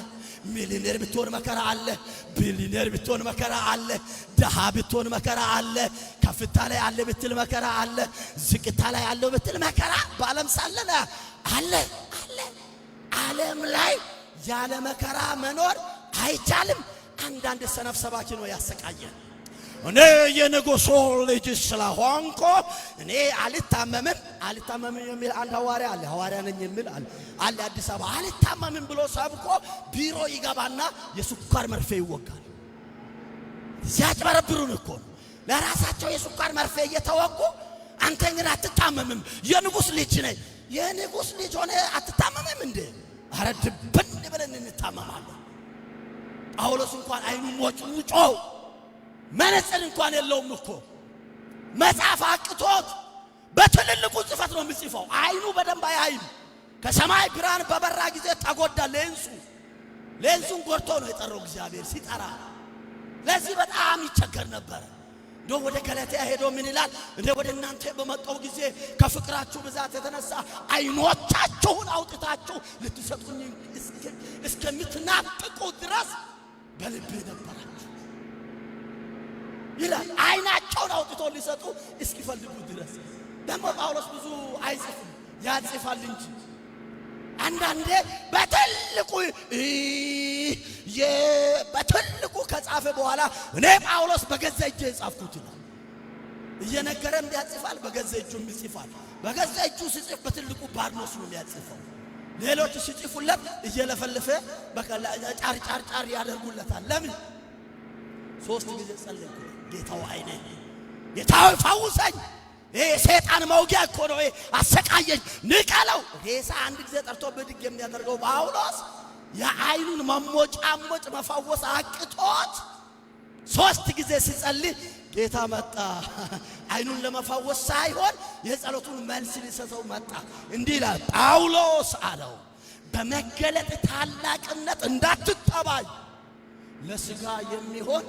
ሚሊኔር ብትሆን መከራ አለ። ቢሊኔር ብትሆን መከራ አለ። ደሃ ብትሆን መከራ አለ። ከፍታ ላይ አለ ብትል መከራ አለ። ዝቅታ ላይ አለው ብትል መከራ በዓለም ሳለን አለ፣ አለ። ዓለም ላይ ያለ መከራ መኖር አይቻልም። አንዳንድ ሰነፍ ሰባኪ ነው ያሰቃየን። እኔ የንጉሱ ልጅ ስለሆንኩ እኔ አልታመምም፣ አልታመምም የሚል አንድ ሐዋርያ አለ። ሐዋርያ ነኝ የሚል አለ አለ አዲስ አበባ። አልታመምም ብሎ ሰብኮ ቢሮ ይገባና የስኳር መርፌ ይወጋል። ሲያጭበረብሩን እኮ ነው። ለራሳቸው የስኳር መርፌ እየተወጉ አንተ ግን አትታመምም፣ የንጉስ ልጅ ነህ። የንጉስ ልጅ ሆነ አትታመምም እንዴ? አረ ድብን ብለን እንታመማለን። ጳውሎስ እንኳን አይኑ ሞጭ ውጮ መነጽር እንኳን የለውም እኮ፣ መጻፍ አቅቶት በትልልቁ ጽፈት ነው የሚጽፈው። አይኑ በደንብ አያይም። ከሰማይ ብርሃን በበራ ጊዜ ተጎዳ ሌንሱ። ሌንሱን ጎድቶ ነው የጠራው እግዚአብሔር ሲጠራ። ለዚህ በጣም ይቸገር ነበረ። እንደ ወደ ገላትያ ሄዶ ምን ይላል? እንደ ወደ እናንተ በመጣው ጊዜ ከፍቅራችሁ ብዛት የተነሳ አይኖቻችሁን አውጥታችሁ ልትሰጡኝ እስከምትናፍቁ ድረስ በልቤ ነበራችሁ ይላል። አይናቸውን አውጥቶ ሊሰጡ እስኪፈልጉ ድረስ። ደግሞ ጳውሎስ ብዙ አይጽፍም፣ ያጽፋል እንጂ። አንዳንዴ በትልቁ ከጻፈ በኋላ እኔ ጳውሎስ በገዛ እጄ የጻፍኩት ይላል። እየነገረም ያጽፋል፣ በገዛ እጁም ይጽፋል። በገዛ እጁ ሲጽፍ በትልቁ ባርኖስ ነው የሚያጽፈው። ሌሎቹ ሲጽፉለት እየለፈለፈ በቃ ጫር ጫር ጫር ያደርጉለታል። ለምን? 3 ጊዜ ጸለይኩ። ጌታው አይኔ፣ ጌታው ፈውሰኝ። ይሄ የሰይጣን መውጊያ እኮ ነው። ይሄ አሰቃየኝ፣ ንቀለው። ሬሳ አንድ ጊዜ ጠርቶ ብድግ የሚያደርገው ጳውሎስ የአይኑን መሞጫሞጭ መፈወስ አቅቶት 3 ጊዜ ሲጸልይ ጌታ መጣ። አይኑን ለመፈወስ ሳይሆን የጸሎቱን መልስ ሊሰጠው መጣ። እንዲህ ይላል፣ ጳውሎስ አለው በመገለጥ ታላቅነት እንዳትጠባይ ለስጋ የሚሆን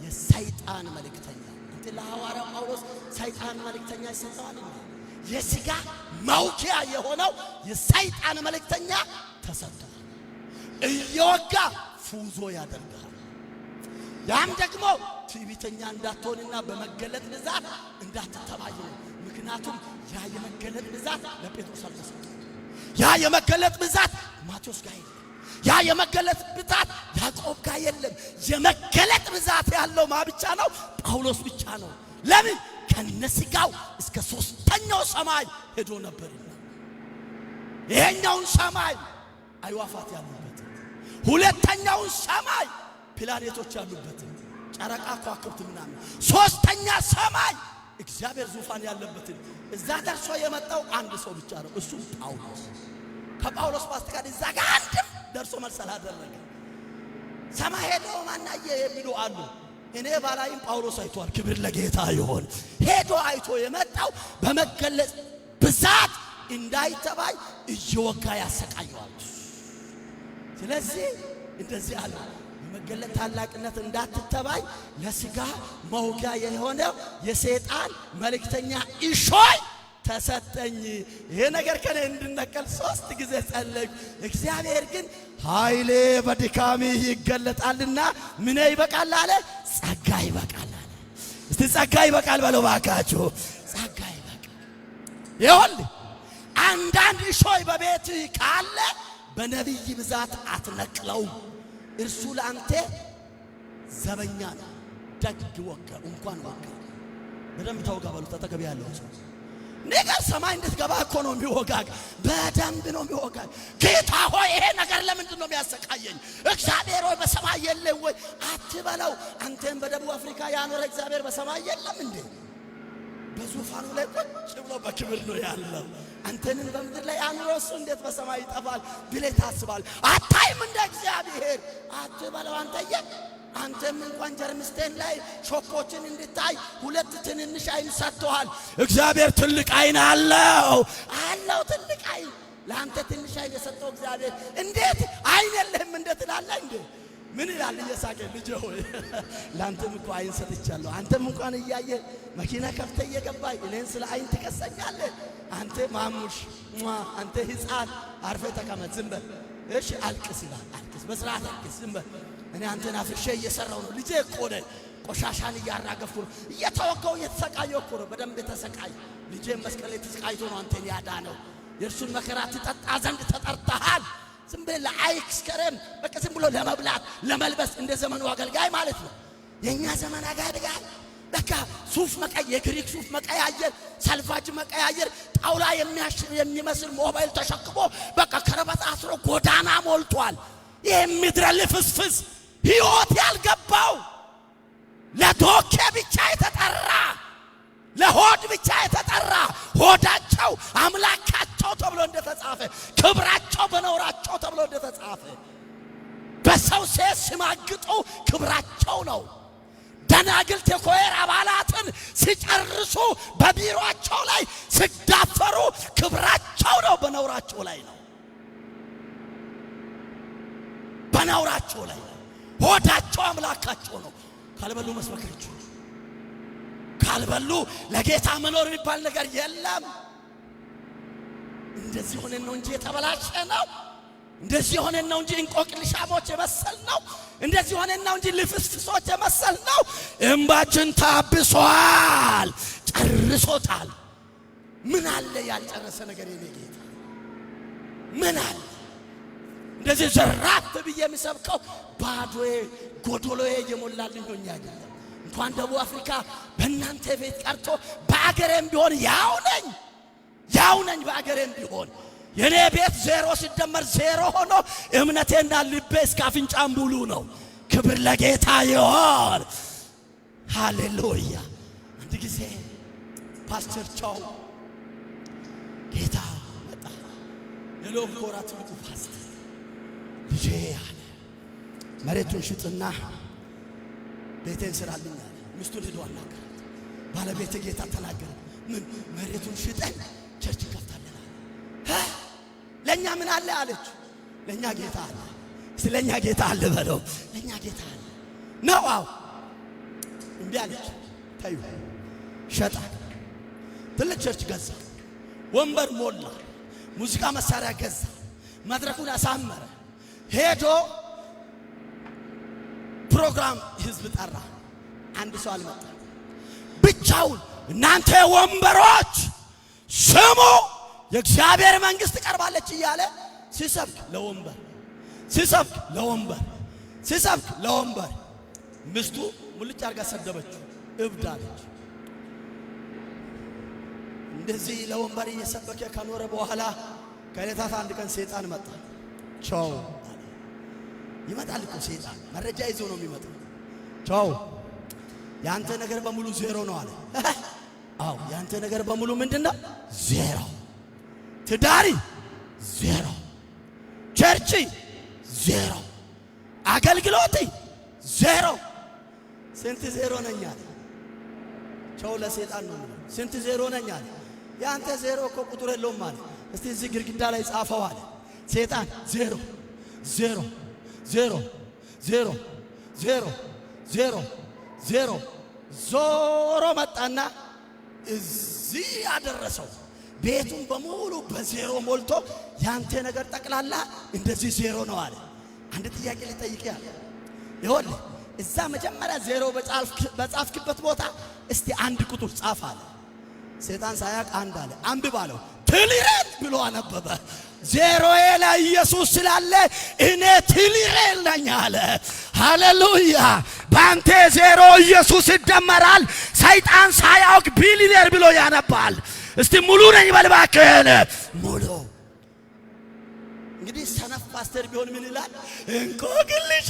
የሰይጣን መልእክተኛ። እንት ለሐዋርያው ጳውሎስ ሰይጣን መልእክተኛ ይሰጠዋል እንዴ? የስጋ መውጊያ የሆነው የሰይጣን መልእክተኛ ተሰጥቷል። እየወጋ ፉዞ ያደርጋል። ያም ደግሞ ትዕቢተኛ እንዳትሆንና በመገለጥ ብዛት እንዳትተባይ ነው። ምክንያቱም ያ የመገለጥ ብዛት ለጴጥሮስ አልተሰጠም። ያ የመገለጥ ብዛት ማቴዎስ ጋር የለም። ያ የመገለጥ ብዛት ያዕቆብ ጋር የለም። የመገለጥ ብዛት ያለው ማ ብቻ ነው? ጳውሎስ ብቻ ነው። ለምን? ከነስጋው እስከ 3ኛው ሰማይ ሄዶ ነበርና። ይሄኛውን ሰማይ አይዋፋት ያሉበት፣ ሁለተኛውን ሰማይ ፕላኔቶች ያሉበት፣ ጨረቃ ከዋክብት ምናምን፣ 3ኛ ሰማይ እግዚአብሔር ዙፋን ያለበትን እዛ ደርሶ የመጣው አንድ ሰው ብቻ ነው፣ እሱ ጳውሎስ። ከጳውሎስ በስተቀር እዛ ጋር አንድም ደርሶ መልስ አላደረገም። ሰማይ ሄዶ ማናየ የሚሉ አሉ። እኔ ባላይም ጳውሎስ አይቷል። ክብር ለጌታ ይሁን። ሄዶ አይቶ የመጣው በመገለጽ ብዛት እንዳይተባይ እየወጋ ያሰቃየዋል። ስለዚህ እንደዚህ አለ፣ በመገለጥ ታላቅነት እንዳትተባይ ለስጋ መውጊያ የሆነው የሰይጣን መልእክተኛ እሾይ ተሰጠኝ። ይሄ ነገር ከኔ እንድነቀል 3 ጊዜ ጸለይኩ። እግዚአብሔር ግን ኃይሌ በድካሜ ይገለጣልና ምን ይበቃል አለ? ጸጋ ይበቃል አለ። እስቲ ጸጋ ይበቃል በለው ባካችሁ። ጸጋ ይበቃል። ይኸውልህ አንዳንድ እሾይ በቤት ካለ በነቢይ ብዛት አትነቅለው። እርሱ ለአንተ ዘበኛ ነው። ደግ ወጋ እንኳን ወጋ። በደንብ ተወጋ በሉት። አጠገብ ያለው ሰው ነገር ሰማይ እንድትገባ እኮ ነው የሚወጋግ። በደንብ ነው የሚወጋግ። ጌታ ሆይ ይሄ ነገር ለምንድን ነው የሚያሰቃየኝ? እግዚአብሔር ሆይ በሰማይ የለም ወይ አትበለው። አንተም በደቡብ አፍሪካ ያኖረ እግዚአብሔር በሰማይ የለም እንዴ? በዙፋኑ ላይ ቁጭ ብሎ በክብር ነው ያለው። አንተንም በምድር ላይ አኑሮ እሱ እንዴት በሰማይ ይጠፋል ብለህ ታስባለህ? አታይም እንደ እግዚአብሔር አትበለው። አንተዬ አንተም እንኳን ጀርምስቴን ላይ shop ኦችን እንድታይ 2 ትንንሽ አይን ሰጥቶሃል። እግዚአብሔር ትልቅ አይን አለው አለው ትልቅ አይን። ለአንተ ትንሽ አይን የሰጠው እግዚአብሔር እንዴት አይን የለህም እንዴት ትላለህ እንዴ? ምን ይላል እየሳቀ ልጄ ሆይ ላንተም እኮ አይን ሰጥቻለሁ። አንተም እንኳን እያየህ መኪና ከፍተህ እየገባህ እኔን ስለ አይን ትከሰኛለህ? አንተ ማሙሽ አንተ ሕፃን አርፈህ ተቀመጥ ዝም በል እሺ። አልቅስ ይላል። አልቅስ በስርዓት አልቅስ ዝም በል። እኔ አንተን አፍርሼ እየሰራሁ ነው ልጄ እኮ ነህ። ቆሻሻን እያራገፍኩ ነው። እየተወጋሁ እየተሰቃየሁ እኮ ነው። በደንብ ተሰቃይ ልጄ። መስቀል ላይ ተሰቃይቶ ነው አንተን ያዳነው። የእርሱን መከራ ትጠጣ ዘንድ ተጠርተሃል። ዝም ብለህ ለአይስክሬም በቃ ዝም ብሎ ለመብላት ለመልበስ እንደ ዘመኑ አገልጋይ ማለት ነው። የኛ ዘመን አገልጋይ በቃ ሱፍ መቀየር፣ የግሪክ ሱፍ መቀያየር፣ ሰልፋጅ መቀያየር፣ ጣውላ የሚመስል ሞባይል ተሸክሞ በቃ ከረባት አስሮ ጎዳና ሞልቷል። ይሄ ምድረ ልፍስፍስ ህይወት ያልገባው ለዶኬ ብቻ የተጠራ ለሆድ ብቻ የተጠራ ሆዳቸው አምላካቸው ተብሎ እንደተጻፈ ክብራቸው በነውራቸው ተብሎ እንደተጻፈ በሰው ሴት ሲማግጡ ክብራቸው ነው። ደናግልት የኮየር አባላትን ሲጨርሱ በቢሮአቸው ላይ ሲዳፈሩ ክብራቸው ነው። በነውራቸው ላይ ነው። በነውራቸው ላይ ነው። ሆዳቸው አምላካቸው ነው። ካልበሉ መስበክ አይችሉም። ካልበሉ ለጌታ መኖር የሚባል ነገር የለም። እንደዚህ ሆነን ነው እንጂ የተበላሸ ነው። እንደዚህ ሆነን ነው እንጂ እንቆቅልሻሞች የመሰል ነው። እንደዚህ ሆነን ነው እንጂ ልፍስፍሶች የመሰል ነው። እንባችን ታብሷል፣ ጨርሶታል። ምን አለ ያልጨረሰ ነገር የኔ ጌታ? ምን አለ? እንደዚህ ዘራፍ ብዬ የምሰብከው ባዶዬ ጎዶሎዬ እየሞላልኝ ሆኜ አይደለም። እንኳን ደቡብ አፍሪካ በእናንተ ቤት ቀርቶ በአገሬም ቢሆን ያው ነኝ፣ ያው ነኝ። በአገሬም ቢሆን የኔ ቤት 0 ሲደመር 0 ሆኖ እምነቴና ልቤ እስከ አፍንጫም ሙሉ ነው። ክብር ለጌታ ይሁን። ሃሌሉያ። አንድ ጊዜ ፓስተር ቻው። ጌታ መጣ። የሎንኮራ ትልቁ ፓስተር ልጄ አለ፣ መሬቱን ሽጥና ቤቴን ስራልኝ አለ። ሚስቱን ሄዶ አናገራት። ባለቤቴ ጌታ ተናገረ። ምን መሬቱን ሽጠን church እንከፍታለን አለ። ለእኛ ምን አለ አለች። ለእኛ ጌታ አለ። ስለኛ ጌታ አለ በለው። ለእኛ ጌታ አለ ነው። አዎ እምቢ አለች። ተዩ ሸጣ። ትልቅ church ገዛ። ወንበር ሞላ። ሙዚቃ መሳሪያ ገዛ። መድረኩን አሳመረ። ሄዶ ፕሮግራም ህዝብ ጠራ። አንድ ሰው አልመጣም። ብቻውን እናንተ ወንበሮች ስሙ፣ የእግዚአብሔር መንግሥት ቀርባለች እያለ ሲሰብክ ለወንበር፣ ሲሰብክ ለወንበር፣ ሲሰብክ ለወንበር፣ ሚስቱ ሙልጭ አድርጋ ሰደበችው። እብድ አለች። እንደዚህ ለወንበር እየሰበከ ከኖረ በኋላ ከዕለታት አንድ ቀን ሰይጣን መጣ። ቻው አለ። ይመጣል እኮ ሰይጣን፣ መረጃ ይዞ ነው የሚመጣው። ቻው፣ ያንተ ነገር በሙሉ ዜሮ ነው አለ። አዎ ያንተ ነገር በሙሉ ምንድነው? ዜሮ። ትዳሪ ዜሮ፣ church ዜሮ፣ አገልግሎት ዜሮ። ስንት ዜሮ ነኝ አለ። ቻው ለሰይጣን ነው የሚለው። ስንት ዜሮ ነኝ አለ። ያንተ ዜሮ እኮ ቁጥር የለውም አለ። እስቲ እዚህ ግድግዳ ላይ ጻፈው አለ። ሰይጣን ዜሮ ዜሮ ዜሮ ዜሮ ዜሮ ዜሮ ዜሮ ዞሮ መጣና እዚህ ያደረሰው። ቤቱን በሙሉ በዜሮ ሞልቶ ያንተ ነገር ጠቅላላ እንደዚህ ዜሮ ነው አለ። አንድ ጥያቄ ልጠይቅ ያለ፣ ይኸውልህ እዛ መጀመሪያ ዜሮ በጻፍክበት ቦታ እስቲ አንድ ቁጥር ጻፍ አለ። ሰይጣን ሳያቅ አንድ አለ። አንብብ አለው። ትሊሬን ብሎ አነበበ። ዜሮዬ ላይ ኢየሱስ ስላለ እኔ ትሊሬን ነኝ አለ። ሃሌሉያ! በአንተ ዜሮ ኢየሱስ ይደመራል። ሰይጣን ሳያውቅ ቢሊየነር ብሎ ያነባል። እስቲ ሙሉ ነኝ በል እባክህን። ሙሉ። እንግዲህ ሰነፍ ፓስተር ቢሆን ምን ይላል? እንቆቅልሽ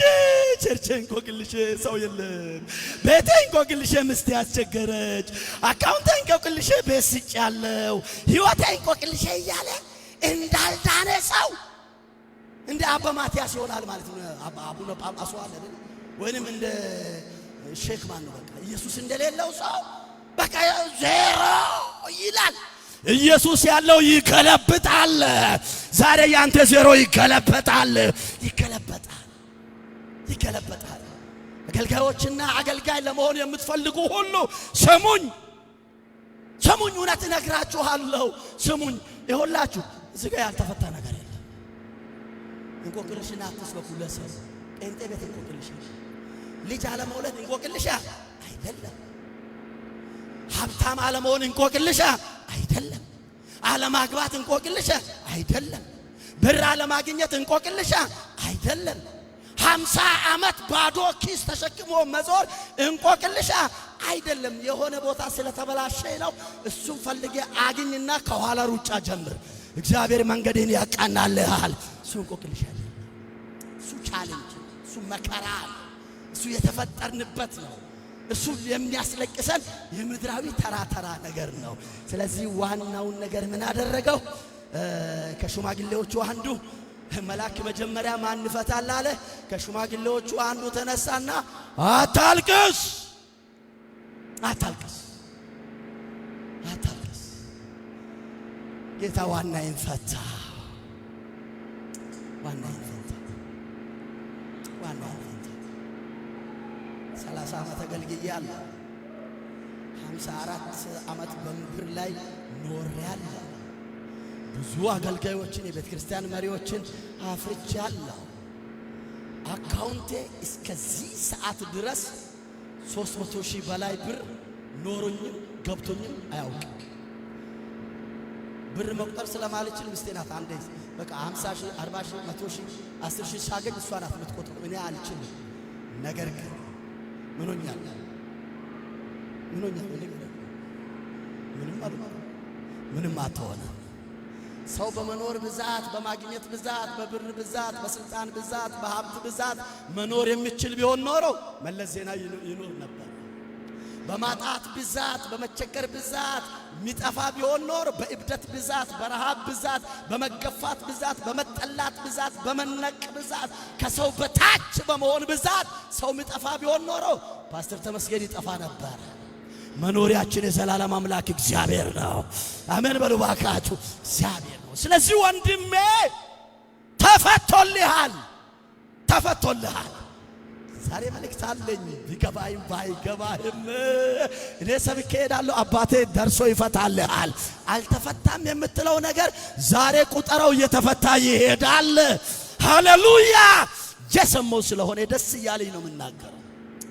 church፣ እንቆቅልሽ ሰው የለም፣ ቤቴ እንቆቅልሽ ምስቴ ያስቸገረች፣ account ኤ እንቆቅልሽ ቤት ስጭ ያለው፣ ህይወቴ እንቆቅልሽ እያለ እንዳልዳነ ሰው እንደ አባ ማቲያስ ይሆናል ማለት ነው። አቡነ ጳጳሱ አለ አይደል? ወይንም እንደ ሼክ ማን ነው? በቃ ኢየሱስ እንደሌለው ሰው በቃ ዜሮ ይላል። ኢየሱስ ያለው ይገለብጣል። ዛሬ ያንተ ዜሮ ይገለበጣል፣ ይገለበጣል፣ ይገለበጣል። አገልጋዮችና አገልጋይ ለመሆን የምትፈልጉ ሁሉ ስሙኝ፣ ስሙኝ፣ እውነት እነግራችኋለሁ። ስሙኝ። ይኸውላችሁ እዚህ ጋር ያልተፈታ ነገር የለም። እንቆቅልሽን አትስበኩ ለሰው። ጴንጤ ቤት እንቆቅልሽ፣ ልጅ አለመውለድ እንቆቅልሽ አይደለም። ሀብታም አለመሆን እንቆቅልሽ አይደለም። አለማግባት እንቆቅልሽ አይደለም። ብር አለማግኘት እንቆቅልሽ አይደለም። 50 ዓመት ባዶ ኪስ ተሸክሞ መዞር እንቆቅልሽ አይደለም። የሆነ ቦታ ስለተበላሸ ነው። እሱን ፈልጌ አግኝና ከኋላ ሩጫ ጀምር። እግዚአብሔር መንገድህን ያቃናልሃል። እሱ እንቆቅልሽ አይደለም። እሱ challenge፣ እሱ መከራ ነው። እሱ የተፈጠርንበት ነው። እሱ የሚያስለቅሰን የምድራዊ ተራ ተራ ነገር ነው። ስለዚህ ዋናውን ነገር ምን አደረገው? ከሽማግሌዎቹ አንዱ መልአክ መጀመሪያ ማን ይፈታል አለ። ከሽማግሌዎቹ አንዱ ተነሳና አታልቅስ፣ አታልቅስ፣ አታልቅስ፣ ጌታ ዋናዬን ፈታ፣ ዋናዬን ፈታ፣ ዋናዬን ፈታ። 30 ዓመት አገልግያለሁ። 54 ዓመት በምድር ላይ ኖሬያለሁ። ብዙ አገልጋዮችን የቤተ ክርስቲያን መሪዎችን አፍርቻለሁ። Account ኤ እስከዚህ ሰዓት ድረስ 300,000 በላይ ብር ኖሮኝም ገብቶኝም አያውቅም። ብር መቁጠር ስለማልችል ሚስቴ ናት። አንዴ በቃ 50 ሺህ፣ 40 ሺህ፣ 100 ሺህ፣ 10 ሺህ ሳገኝ እሷ ናት የምትቆጥረው። እኔ አልችልም። ነገር ግን ምን ሆኛለሁ? ምን ሆኛለሁ? ምንም አልሆንም። ምንም አትሆንም። ሰው በመኖር ብዛት፣ በማግኘት ብዛት፣ በብር ብዛት፣ በስልጣን ብዛት፣ በሀብት ብዛት መኖር የሚችል ቢሆን ኖሮ መለስ ዜናዊ ይኖር ነበር። በማጣት ብዛት፣ በመቸገር ብዛት የሚጠፋ ቢሆን ኖሮ በእብደት ብዛት፣ በረሃብ ብዛት፣ በመገፋት ብዛት፣ በመጠላት ብዛት፣ በመነቅ ብዛት፣ ከሰው በታች በመሆን ብዛት ሰው የሚጠፋ ቢሆን ኖሮ ፓስተር ተመስገን ይጠፋ ነበር። መኖሪያችን የዘላለም አምላክ እግዚአብሔር ነው። አሜን በሉ ባካችሁ። እግዚአብሔር ነው። ስለዚህ ወንድሜ ተፈቶልሃል፣ ተፈቶልሃል። ዛሬ መልእክት አለኝ። ቢገባህም ባይገባህም እኔ ሰብኬ እሄዳለሁ። አባቴ ደርሶ ይፈታልሃል። አልተፈታም የምትለው ነገር ዛሬ ቁጠረው፣ እየተፈታ ይሄዳል። ሃሌሉያ! የሰማው ስለሆነ ደስ እያለኝ ነው የምናገረው።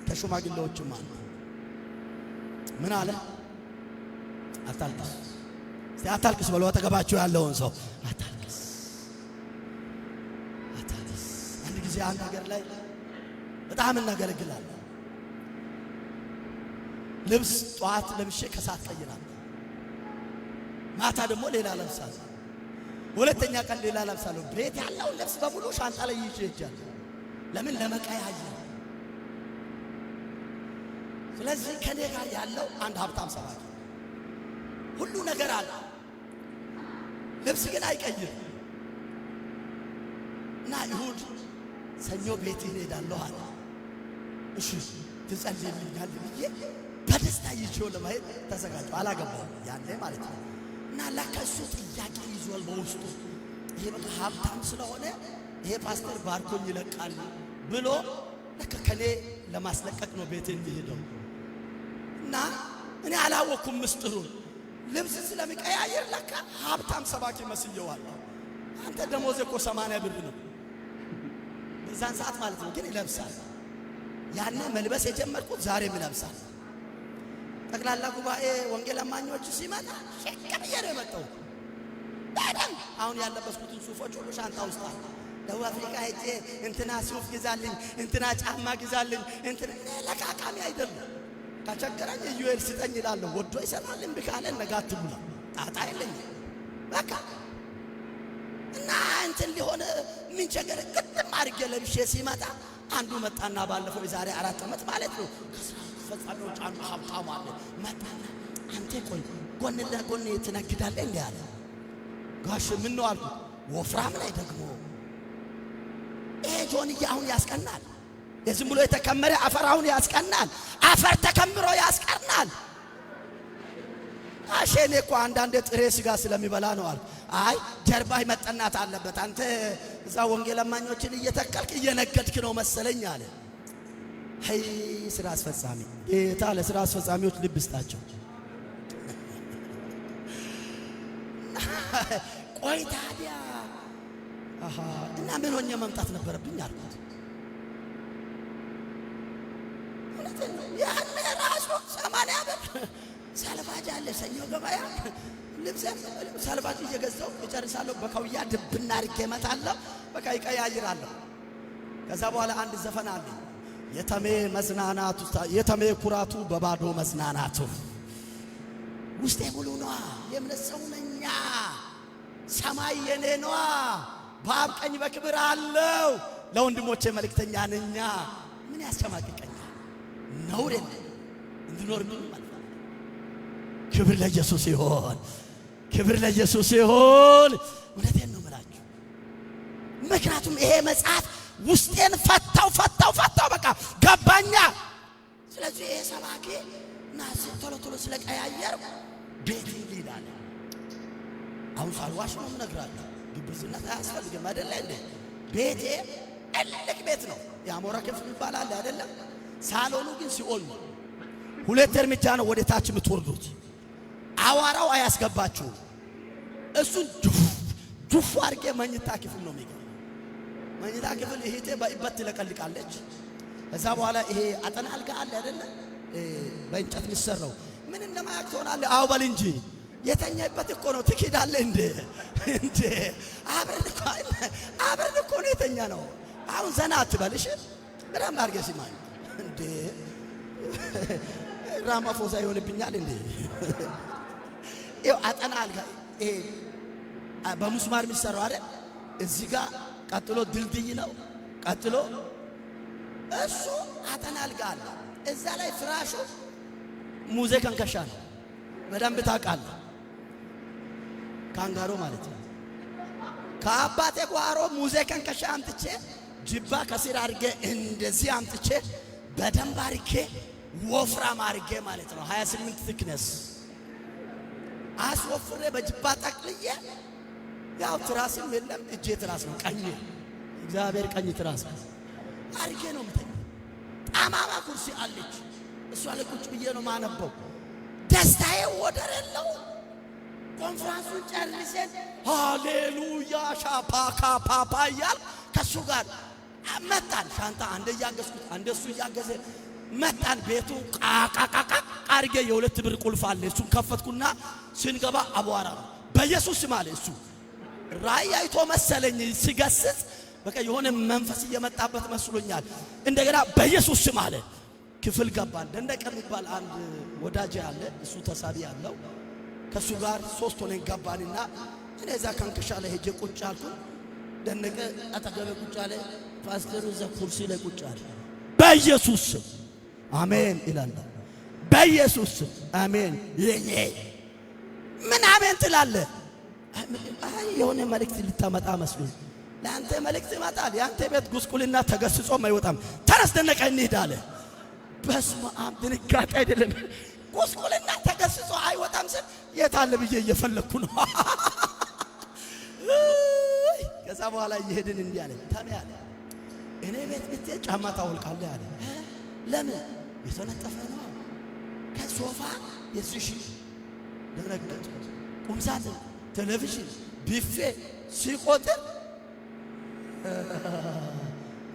ከሽማግሌዎችም አሉ ምን አለ? አታልቅስ፣ እስቲ አታልቅስ በለው። አጠገባችሁ ያለውን ሰው አታልቅስ፣ አታልቅስ። አንድ ጊዜ አንድ ሀገር ላይ በጣም እናገለግላለን። ልብስ ጠዋት ለብሼ ከሰዓት ቀይራለሁ። ማታ ደግሞ ሌላ ለብሳለሁ። ሁለተኛ ቀን ሌላ ለብሳለሁ። ቤት ያለውን ልብስ በሙሉ ሻንጣ ላይ ይዤ ሄጃለሁ። ለምን? ለመቀያየር። ስለዚህ ከኔ ጋር ያለው አንድ ሀብታም ሰባኪ ሁሉ ነገር አለ፣ ልብስ ግን አይቀይርም። እና ይሁድ ሰኞ ቤት እሄዳለሁ አለ። እሺ ትጸልይልኛል ብዬ በደስታ ይዤው ለማየት ተዘጋጀሁ። አላገባሁም ያኔ ማለት ነው። እና ለካ እሱ ጥያቄ ይዟል በውስጡ። ይሄ በቃ ሀብታም ስለሆነ ይሄ ፓስተር ባርኮኝ ይለቃል ብሎ ለካ ከኔ ለማስለቀቅ ነው ቤቴ የሚሄደው። እና እኔ አላወኩም ምስጢሩን። ልብስ ስለሚቀያየር ለካ ሀብታም ሰባኪ መስየዋለሁ። አንተ ደሞዜ እኮ 80 ብር ነው በዛን ሰዓት ማለት ነው። ግን ይለብሳል። ያኔ መልበስ የጀመርኩት ዛሬም ይለብሳል። ጠቅላላ ጉባኤ ወንጌል አማኞች ሲመጣ ሽክ ብዬ ነው የመጣሁት። በደንብ አሁን ያለበስኩትን ሱፎች ሁሉ ሻንጣ ውስጥ አለ። ደቡብ አፍሪካ ሄጄ እንትና ሱፍ ግዛልኝ፣ እንትና ጫማ ግዛልኝ፣ እንትና ለቃቃሚ አይደለም። ከቸገረኝ ኢዩኤል ስጠኝ እላለሁ። ወዶ ይሰጣል። እምቢ ካለ ነገ አትብላ፣ ጣጣ የለኝም በቃ። እና እንትን ሊሆን ምን ቸገረ? ግጥም አድርጌ ለብሼ ሲመጣ አንዱ መጣና ባለፈው የዛሬ 4 ዓመት ማለት ነው ከስራ ፈጻሚዎች አንዱ ሀብታሙ አለ። መጣና አንተ ቆይ ጎን ለጎን ትነግዳለህ እንዲህ አለ። ጋሽ ምን ነው አልኩት። ወፍራም ላይ ደግሞ ይሄ ጆንያ አሁን ያስቀናል። የዝም ብሎ የተከመረ አፈር አሁን ያስቀናል። አፈር ተከምሮ ያስቀናል። ጋሼ እኔ እኮ አንዳንዴ ጥሬ ስጋ ስለሚበላ ነው አልኩ። አይ ጀርባህ መጠናት አለበት። አንተ እዛ ወንጌል አማኞችን እየተከልክ እየነገድክ ነው መሰለኝ አለ። ሄይ ስራ አስፈጻሚ፣ ጌታ ለስራ አስፈጻሚዎች ልብ ስጣቸው። ቆይ ታዲያ እና ምን ሆኜ መምጣት ነበረብኝ አልኩት። እውነቴን ነው። ያኔ ራሱ 80 ብር ሰልባጅ አለ ሰኞ ገበያ ልብስ ሰልባጅ እየገዛው እጨርሳለሁ። በካውያ ድብና አድርጌ እመታለሁ። በቃ ይቀያይራለሁ። ከዛ በኋላ አንድ ዘፈን አለኝ። የተሜ መዝናናቱ የተሜ ኩራቱ በባዶ መዝናናቱ። ውስጤ ሙሉ ነዋ። የእምነት ሰው ነኛ። ሰማይ የኔ ነዋ። በአብ ቀኝ በክብር አለው። ለወንድሞቼ መልእክተኛ ነኛ። ምን ያስጨማቅቀኛል? ነውር የለም። እንድኖር ምንም አልፈልግም። ክብር ለኢየሱስ ይሆን። ክብር ለኢየሱስ ይሆን። እውነቴን ነው የምላችሁ። ምክንያቱም ይሄ መጽሐፍ ውስጤን ፈታው ፈታው ፈታው፣ በቃ ገባኛ። ስለዚህ ይሄ ሰባኪ እና ቶሎ ቶሎ ስለቀያየር ቤት ይላል። አሁን ሳልዋሽ ነው የምነግራችሁ። ግብዝነት አያስፈልግም አይደለ እንዴ? ቤቴ ትልቅ ቤት ነው። የአሞራ ክንፍ የሚባል አለ አይደለም? ሳሎኑ ግን ሲኦል ነው። ሁለት እርምጃ ነው ወደ ታች የምትወርዱት። አዋራው አያስገባችሁም። እሱን ዱፍ ዱፍ አድርጌ መኝታ ክፍል ነው የሚገባው። መኝታ ክፍል እህቴ በእበት ትለቀልቃለች። ከዛ በኋላ ይሄ አጠና አልጋ አለ አይደለ? በእንጨት የሚሰራው ምን እንደማያውቅ ትሆናለህ። አዎ በል እንጂ የተኛበት እኮ ነው። ትክዳለህ እንዴ? እንዴ አብረን እኮ አብረን እኮ ነው የተኛ ነው። አሁን ዘና አትበልሽ። በደንብ አድርገህ ስማኝ። እንዴ ራማፎሳ ይሆንብኛል እንዴ? ይኸው አጠና አልጋ ይሄ በሙስማር የሚሰራው አይደል? እዚህ ጋር ቀጥሎ ድልድይ ነው። ቀጥሎ እሱ አጠና አልጋ አለ። እዛ ላይ ፍራሹ ሙዜ ከንከሻ ነው። በደንብ ታውቃለህ። ካንጋሮ ማለት ነው። ከአባቴ ጓሮ ሙዜ ከንከሻ አምጥቼ ጅባ ከስር አድርጌ እንደዚህ አምጥቼ በደንብ አድርጌ ወፍራም አድርጌ ማለት ነው 28 thickness አስወፍሬ በጅባ ጠቅልዬ፣ ያው ትራስም የለም፣ እጄ ትራስ ነው፣ ቀኝ እግዚአብሔር ቀኝ ትራስ አድርጌ ነው የምተኛው። ጠማማ ኩርሲ አለች፣ እሷ ላይ ቁጭ ብዬ ነው ማነበው። ደስታዬ ወደር የለውም። ኮንፍራንሱን ጨርሰን ሃሌሉያ ሻፓካ ፓፓ እያል ከእሱ ጋር መጣን። ሻንጣ አንደ እያገዝኩት አንደ እሱ እያገዘ መጣን። ቤቱ ቃቃቃቃ አድርጌ የ2 ብር ቁልፍ አለ። እሱን ከፈትኩና ስንገባ አቧራ ነው። በኢየሱስ ስም አለ። እሱ ራእይ አይቶ መሰለኝ ሲገስጽ፣ በቃ የሆነ መንፈስ እየመጣበት መስሎኛል። እንደገና በኢየሱስ ስም አለ። ክፍል ገባን። ደንደቀ የሚባል አንድ ወዳጅ አለ፣ እሱ ተሳቢ አለው። ከእሱ ጋር ሶስት ሆነን ገባንና እኔ እዛ ከንክሻ ላይ ሄጄ ቁጭ አልኩ። ደነቀ አጠገቤ ቁጭ አለ። ፓስተሩ እዛ ኩርሲ ላይ ቁጭ አለ። በኢየሱስ ስም አሜን ይላለሁ። በኢየሱስ ስም አሜን። የኔ ምን አሜን ትላለህ? አይ የሆነ መልእክት ልታመጣ መስሎኝ። ለአንተ መልእክት ይመጣል። የአንተ ቤት ጉስቁልና ተገስጾም አይወጣም። ተነስ ደነቀ እንሂድ አለ። በስመ አብ፣ ድንጋጤ አይደለም፣ ጉስቁልና ተገስጾ አይወጣም ስል የት አለ ብዬ እየፈለግኩ ነው። ከዛ በኋላ እየሄድን እንዲህ አለ፣ ተሜ አለ፣ እኔ ቤት ብትሄድ ጫማ ታወልቃለህ አለ። ለምን? የተነጠፈ ነው። ከሶፋ የዚህ ሺህ፣ ደነገጥኩ። ቁምሳጥን፣ ቴሌቪዥን፣ ቢፌ ሲቆጥር፣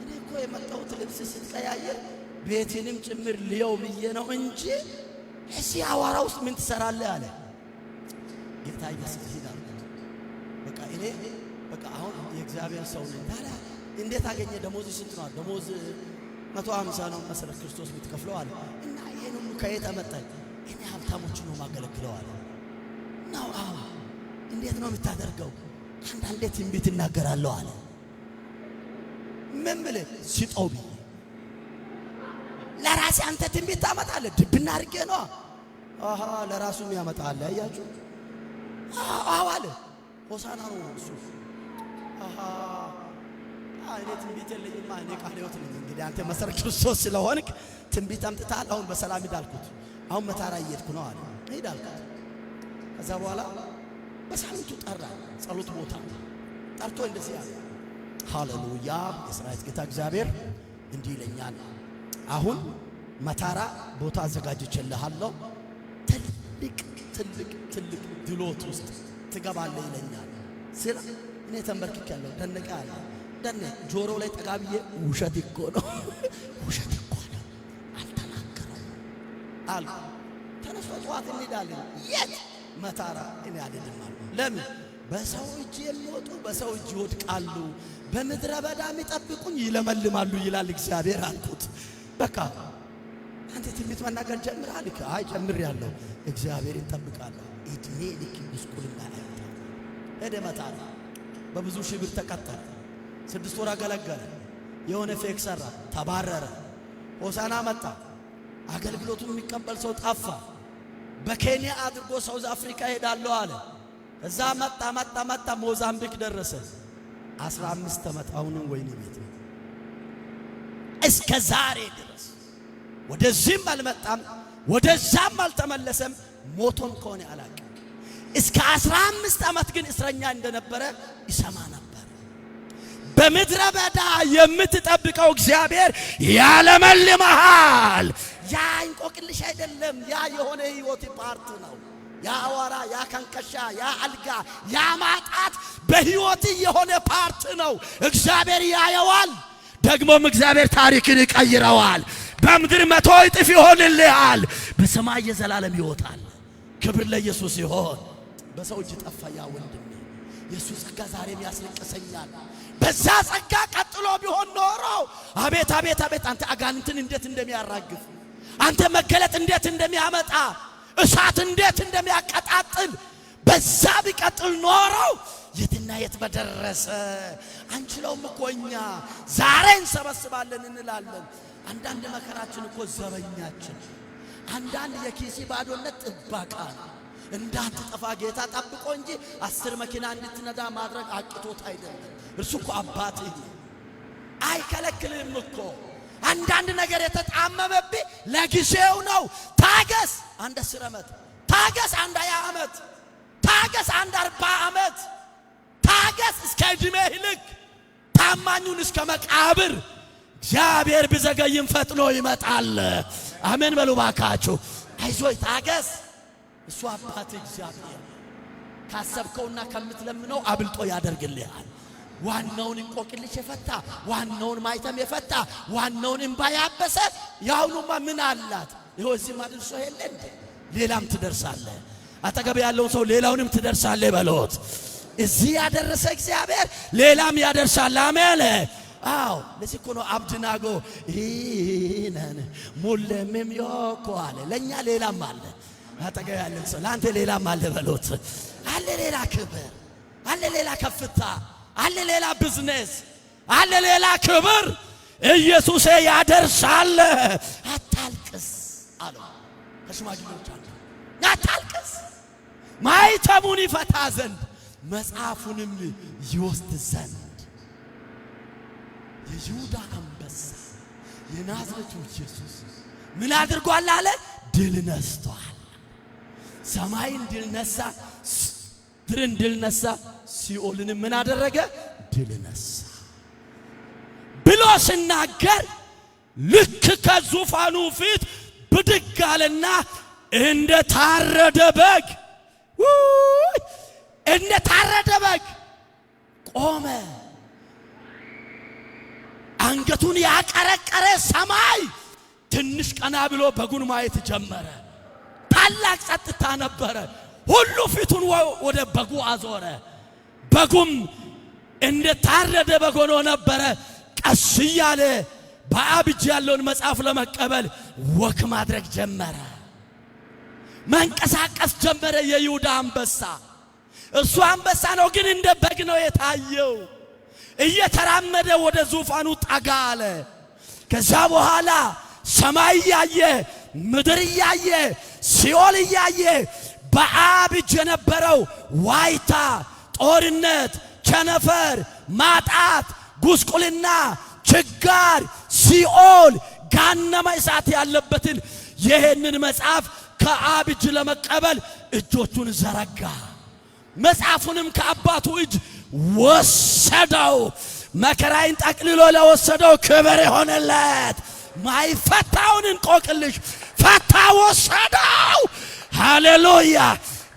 እኔ እኮ የመጣሁት ልብስ ስትቀያየር ቤትንም ጭምር ልየው ብዬ ነው እንጂ እዚህ አዋራ ውስጥ ምን ትሰራለህ አለ። ጌታ ኢየሱስ፣ ሂድ አልኩት። በቃ እኔ በቃ አሁን የእግዚአብሔር ሰው ነኝ። ታዲያ እንዴት አገኘ? ደሞዝ ስንት ነው? ደሞዝ 150 ነው መሰረት ክርስቶስ የምትከፍለው አለ። እና ይሄን ሁሉ ከየት አመጣኝ? እኔ ሀብታሞችን ነው ማገለግለው አለ። ነው፣ አዎ። እንዴት ነው የምታደርገው? አንዳንዴ ትንቢት እናገራለሁ አለ። ምን ብለህ? ስጠው ብዬ። ለራሴ አንተ ትንቢት ታመጣለህ? ድብና አድርጌ ነዋ። አሃ፣ ለራሱም ያመጣል። አያችሁ? አዎ አለ። ሆሳና ነው እሱ። አሃ፣ እኔ ትንቢት የለኝማ፣ እኔ ቃለ ሕይወት ነኝ። እንግዲህ አንተ መሰረት ክርስቶስ ስለሆንክ ትንቢት አምጥተሃል። አሁን በሰላም ሂድ አልኩት። አሁን መታራ እየሄድኩ ነው አለ። ሂድ አልኩት። ከዛ በኋላ በሳምንቱ ጠራ፣ ጸሎት ቦታ ጠርቶ እንደዚህ አለ። ሃሌሉያ፣ የሰራዊት ጌታ እግዚአብሔር እንዲህ ይለኛል፣ አሁን መታራ ቦታ አዘጋጅቼልሃለሁ፣ ትልቅ ትልቅ ትልቅ ድሎት ውስጥ ትገባለህ ይለኛል ስል እኔ ተንበርክኬያለሁ። ደነቀ አለ፣ ደነ ጆሮ ላይ ጠጋ ብዬ ውሸት እኮ ነው፣ ውሸት እኮ ነው፣ አልተናገረም አልኩ። ተነስቶ ጠዋት እንሄዳለን። የት? መታራ። እኔ አልሄድም አልኩ። ለምን? በሰው እጅ የሚወጡ በሰው እጅ ይወድቃሉ፣ በምድረ በዳ የሚጠብቁኝ ይለመልማሉ ይላል እግዚአብሔር አልኩት። በቃ አንተ ትንቢት መናገር ጀምረሃል? አይ ጀምሬያለሁ። እግዚአብሔርን እጠብቃለሁ። እድሜ ልክ ጉስቁልና አይወጣም። ሄደ መታራ፣ በብዙ ሺህ ብር ተቀጠረ። 6 ወር አገለገለ። የሆነ fake ሰራ፣ ተባረረ። ሆሳና መጣ። አገልግሎቱን የሚቀበል ሰው ጠፋ። በኬንያ አድርጎ South Africa ሄዳለሁ አለ። እዛ መጣ መጣ መጣ፣ ሞዛምቢክ ደረሰ። 15 ዓመት አሁንም ወህኒ ቤት ነው። እስከ ዛሬ ድረስ ወደዚህም አልመጣም፣ ወደዛም አልተመለሰም። ሞቶም ከሆነ አላውቅም። እስከ 15 ዓመት ግን እስረኛ እንደነበረ ይሰማ ነበር። በምድረ በዳ የምትጠብቀው እግዚአብሔር ያለመልመሃል። ያ እንቆቅልሽ አይደለም። ያ የሆነ ህይወት part ነው። ያ አዋራ፣ ያ ከንከሻ፣ ያ አልጋ፣ ያ ማጣት በህይወት የሆነ part ነው። እግዚአብሔር ያየዋል። ደግሞም እግዚአብሔር ታሪክን ይቀይረዋል። በምድር 100 እጥፍ ይሆንልሃል። በሰማይ የዘላለም ይወጣል። ክብር ለኢየሱስ ይሆን። በሰው እጅ ጠፋ ያ ወንድሜ። የእሱ ጸጋ ዛሬም ያስለቅሰኛል። በዛ ጸጋ ቀጥሎ ቢሆን ኖሮ አቤት አቤት አቤት፣ አንተ አጋንንትን እንዴት እንደሚያራግፍ፣ አንተ መገለጥ እንዴት እንደሚያመጣ፣ እሳት እንዴት እንደሚያቀጣጥል፣ በዛ ቢቀጥል ኖሮ የትና የት በደረሰ። አንችለውም እኮ እኛ ዛሬ እንሰበስባለን እንላለን። አንዳንድ መከራችን እኮ ዘበኛችን፣ አንዳንድ የኪሲ ባዶነት ጥበቃ ነው። እንዳትጠፋ ጌታ ጠብቆ እንጂ 10 መኪና እንድትነዳ ማድረግ አቅቶት አይደለም። እርሱ እኮ አባትህ ነው፣ አይከለክልህም እኮ። አንዳንድ ነገር የተጣመመብህ ለጊዜው ነው። ታገስ አንድ 10 ዓመት፣ ታገስ አንድ 20 ዓመት፣ ታገስ አንድ 40 ዓመት፣ ታገስ እስከ ዕድሜህ ልክ፣ ታማኙን እስከ መቃብር። እግዚአብሔር ቢዘገይም ፈጥኖ ይመጣል። አሜን በሉ ባካችሁ። አይዞህ ታገስ። እሱ አባትህ እግዚአብሔር ካሰብከውና ከምትለምነው አብልጦ ያደርግልሃል። ዋናውን እንቆቅልሽ የፈታ፣ ዋናውን ማይተም የፈታ፣ ዋናውን እንባ ያበሰ፣ የአሁኑማ ምን አላት? ይኸው እዚህም አድርሶ የለ እንዴ? ሌላም ትደርሳለህ። አጠገብ ያለውን ሰው ሌላውንም ትደርሳለህ በሎት። እዚህ ያደረሰ እግዚአብሔር ሌላም ያደርሳል። አሜን። አዎ ለዚህ እኮ ነው አብድናጎ ይነን ሙለምም ዮኮ አለ። ለኛ ሌላም አለ። አጠገብ ያለን ሰው ለአንተ ሌላም አለ በሎት። አለ ሌላ ክብር፣ አለ ሌላ ከፍታ፣ አለ ሌላ ቢዝነስ፣ አለ ሌላ ክብር። ኢየሱሴ ያደርሳል። አታልቅስ አለው። ከሽማግሌዎች አንዱ አታልቅስ፣ ማኅተሙን ይፈታ ዘንድ መጽሐፉንም ይወስድ ዘንድ የይሁዳ አንበሳ የናዝሬቱ ኢየሱስ ምን አድርጓል አለ? ድል ነስቷል። ሰማይን ድል ነሳ፣ ምድርን ድል ነሳ፣ ሲኦልንም ምን አደረገ? ድል ነሳ ብሎ ሲናገር ልክ ከዙፋኑ ፊት ብድግ አለና እንደ ታረደ በግ እንደ ታረደ በግ ቆመ። አንገቱን ያቀረቀረ ሰማይ ትንሽ ቀና ብሎ በጉን ማየት ጀመረ። ታላቅ ጸጥታ ነበረ። ሁሉ ፊቱን ወደ በጉ አዞረ። በጉም እንደ ታረደ በግ ሆኖ ነበረ። ቀስ እያለ በአብ እጅ ያለውን መጽሐፍ ለመቀበል walk ማድረግ ጀመረ። መንቀሳቀስ ጀመረ። የይሁዳ አንበሳ እሱ አንበሳ ነው፣ ግን እንደ በግ ነው የታየው። እየተራመደ ወደ ዙፋኑ ጠጋ አለ። ከዛ በኋላ ሰማይ እያየ፣ ምድር እያየ፣ ሲኦል እያየ በአብ እጅ የነበረው ዋይታ፣ ጦርነት፣ ቸነፈር፣ ማጣት፣ ጉስቁልና፣ ችጋር፣ ሲኦል፣ ገሃነመ እሳት ያለበትን ይህንን መጽሐፍ ከአብ እጅ ለመቀበል እጆቹን ዘረጋ። መጽሐፉንም ከአባቱ እጅ ወሰደው። መከራይን ጠቅልሎ ለወሰደው ክብር ይሆንለት። ማይፈታውን እንቆቅልሽ ፈታ ወሰደው። ሃሌሉያ!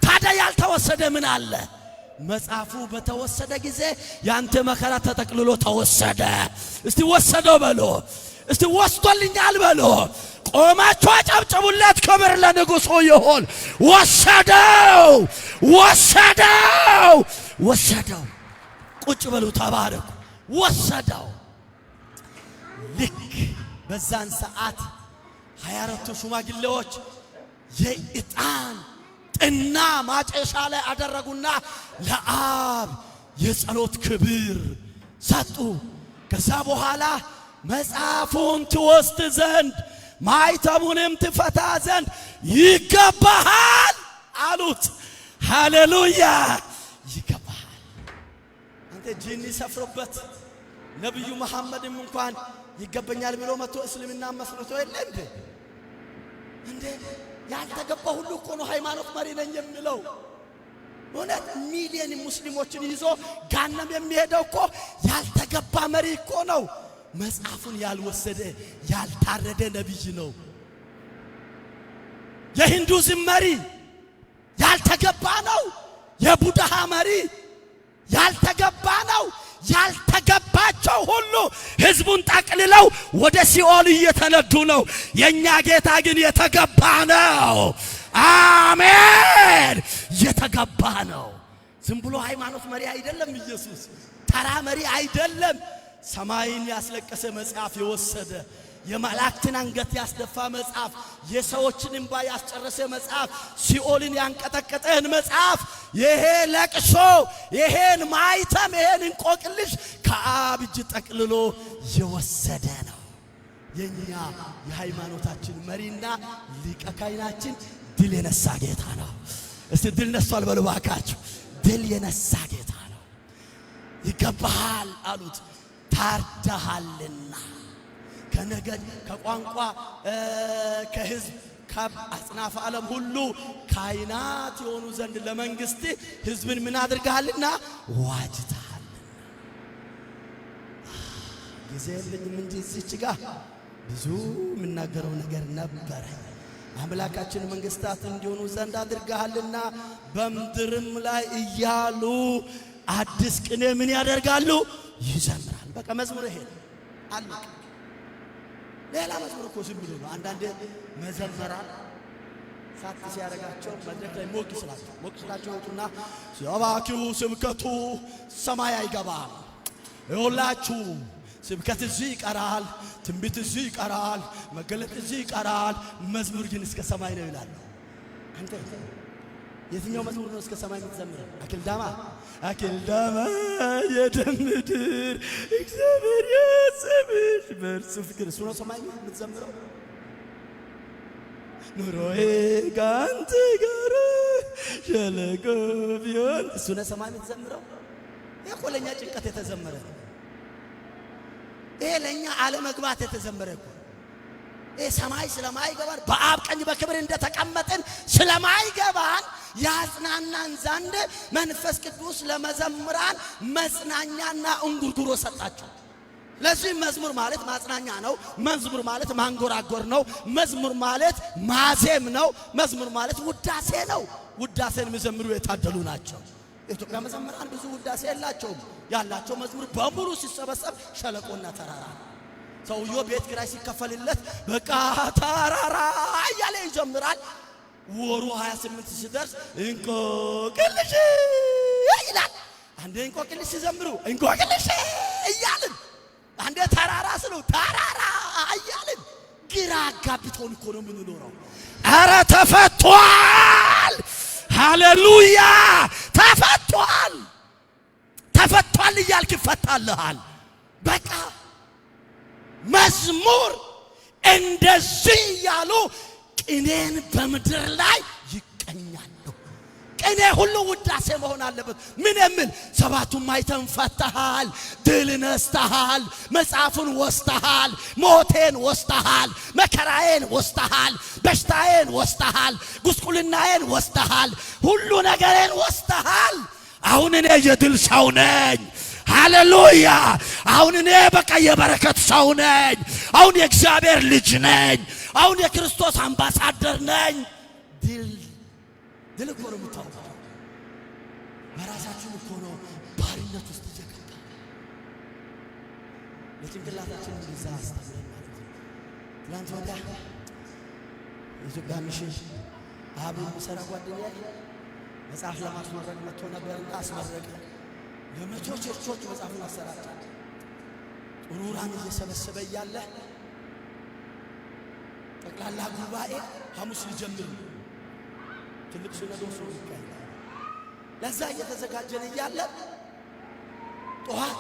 ታዲያ ያልተወሰደ ምን አለ? መጽሐፉ በተወሰደ ጊዜ ያንተ መከራ ተጠቅልሎ ተወሰደ። እስቲ ወሰደው በሎ፣ እስቲ ወስዶልኛል በሎ። ቆማችሁ አጨብጭቡለት። ክብር ለንጉሡ ይሁን። ወሰደው፣ ወሰደው፣ ወሰደው። ቁጭ በሉ፣ ተባረኩ። ወሰደው። ልክ በዛን ሰዓት 24ቱ ሽማግሌዎች የዕጣን ጥና ማጨሻ ላይ አደረጉና ለአብ የጸሎት ክብር ሰጡ። ከዛ በኋላ መጽሐፉን ትወስድ ዘንድ ማኅተሙንም ትፈታ ዘንድ ይገባሃል አሉት። ሃሌሉያ ይገባሃል። አንተ ጂኒ ሰፍሮበት ነቢዩ መሐመድም እንኳን ይገባኛል ብሎ መጥቶ እስልምና መስርቶ የለ እንዴ? እንዴ ያልተገባ ሁሉ እኮ ነው ሃይማኖት መሪ ነኝ የሚለው። እውነት ሚሊዮን ሙስሊሞችን ይዞ ጋነም የሚሄደው እኮ ያልተገባ መሪ እኮ ነው። መጽሐፉን ያልወሰደ ያልታረደ ነቢይ ነው። የሂንዱዝም መሪ ያልተገባ ነው። የቡድሃ መሪ ያልተገባ ነው። ያልተገባቸው ሁሉ ህዝቡን ጠቅልለው ወደ ሲኦል እየተነዱ ነው። የኛ ጌታ ግን የተገባ ነው። አሜን፣ የተገባ ነው። ዝም ብሎ ሃይማኖት መሪ አይደለም ኢየሱስ፣ ተራ መሪ አይደለም። ሰማይን ያስለቀሰ መጽሐፍ የወሰደ፣ የመላእክትን አንገት ያስደፋ መጽሐፍ፣ የሰዎችን እንባ ያስጨረሰ መጽሐፍ፣ ሲኦልን ያንቀጠቀጠን መጽሐፍ፣ ይሄ ለቅሶ፣ ይሄን ማይተም፣ ይሄን እንቆቅልሽ ከአብ እጅ ጠቅልሎ የወሰደ ነው። የኛ የሃይማኖታችን መሪና ሊቀ ካህናችን ድል የነሳ ጌታ ነው። እስቲ ድል ነስቷል በሉ እባካችሁ። ድል የነሳ ጌታ ነው። ይገባሃል አሉት፣ ታርደሃልና ከነገድ ከቋንቋ ከሕዝብ ከአጽናፈ ዓለም ሁሉ ካህናት የሆኑ ዘንድ ለመንግስት ሕዝብን ምን አድርገሃልና ዋጅተሃልና። ጊዜ የለኝም እንጂ እዚች ጋር ብዙ የምናገረው ነገር ነበረ። አምላካችን መንግስታት እንዲሆኑ ዘንድ አድርገሃልና በምድርም ላይ እያሉ አዲስ ቅኔ ምን ያደርጋሉ? ይዘምራል። በቃ መዝሙር ይሄ አለቀ። ሌላ መዝሙር እኮ ዝም ብሎ ነው። አንዳንዴ መዘመራን ሳት ሲያደርጋቸው መድረክ ላይ ሞቅ ስላቸው ሞቅ ስላቸው ይወጡና ሰባኪው ስብከቱ ሰማይ አይገባም፣ ይኸውላችሁ ስብከት እዚህ ይቀራል፣ ትንቢት እዚህ ይቀራል፣ መገለጥ እዚህ ይቀራል፣ መዝሙር ግን እስከ ሰማይ ነው ይላሉ። አንተ የትኛው መዝሙር ነው እስከ ሰማይ የምትዘምረው? አኬልዳማ አኬልዳማ የደም ምድር እግዚአብሔር ያሰብሽ በእርሱ ፍቅር፣ እሱ ነው ሰማይ የምትዘምረው? ኑሮዬ ከአንተ ጋር ሸለቆ ቢሆን እሱ ነው ሰማይ የምትዘምረው? ይህ እኮ ለእኛ ጭንቀት የተዘመረ ነው። ይሄ ለእኛ አለመግባት የተዘመረ እኮ። ይሄ ሰማይ ስለማይገባን በአብ ቀኝ በክብር እንደተቀመጥን ስለማይገባን ያጽናናን ዘንድ መንፈስ ቅዱስ ለመዘምራን መጽናኛና እንጉርጉሮ ሰጣቸው። ለዚህ መዝሙር ማለት ማጽናኛ ነው። መዝሙር ማለት ማንጎራጎር ነው። መዝሙር ማለት ማዜም ነው። መዝሙር ማለት ውዳሴ ነው። ውዳሴን የሚዘምሩ የታደሉ ናቸው። የኢትዮጵያ መዘምራን ብዙ ውዳሴ የላቸውም። ያላቸው መዝሙር በሙሉ ሲሰበሰብ ሸለቆና ተራራ ነው። ሰውየው ቤት ኪራይ ሲከፈልለት በቃ ተራራ እያለ ይጀምራል። ወሩ 28 ሲደርስ እንቆቅልሽ ይላል። አንዴ እንቆቅልሽ ሲዘምሩ እንቆቅልሽ እያልን፣ አንዴ ተራራ ስሉ ተራራ እያልን ግራ አጋብቶን እኮ ነው የምንኖረው። ኧረ ተፈቷል! ሃሌሉያ! ተፈቷል! ተፈቷል እያልክ ይፈታልሃል። በቃ መዝሙር እንደዚህ እያሉ ቅኔን በምድር ላይ ይቀኛሉ። ቅኔ ሁሉ ውዳሴ መሆን አለበት። ምን የሚል? ሰባቱን ማኅተም ፈተሃል፣ ድል ነስተሃል፣ መጽሐፉን ወስደሃል፣ ሞቴን ወስደሃል፣ መከራዬን ወስደሃል፣ በሽታዬን ወስደሃል፣ ጉስቁልናዬን ወስደሃል፣ ሁሉ ነገሬን ወስደሃል። አሁን እኔ የድል ሰው ነኝ። ሃሌሉያ! አሁን እኔ በቃ የበረከት ሰው ነኝ። አሁን የእግዚአብሔር ልጅ ነኝ። አሁን የክርስቶስ አምባሳደር ነኝ። ድል ድል እኮ ነው የምታውቀው። በራሳችን እኮ ነው ባርነት ውስጥ እየገባ ለጭንቅላታችን እንደዛ አስተምረን ማለት ነው። ትናንት ወዲያ የኢትዮጵያ mission አብሮ የሚሰራ ጓደኛዬ መጽሐፍ ለማስመረቅ መጥቶ ነበርና አስመረቀ። ለ100 ቸርቾች መጽሐፉን አሰራጨ። ጥሩራን እየሰበሰበ እያለ ጠቅላላ ጉባኤ ሐሙስ ሊጀምር ነው። ትልቅ ሲኖዶስ ነው የሚካሄደው። ለዛ እየተዘጋጀን እያለ ጠዋት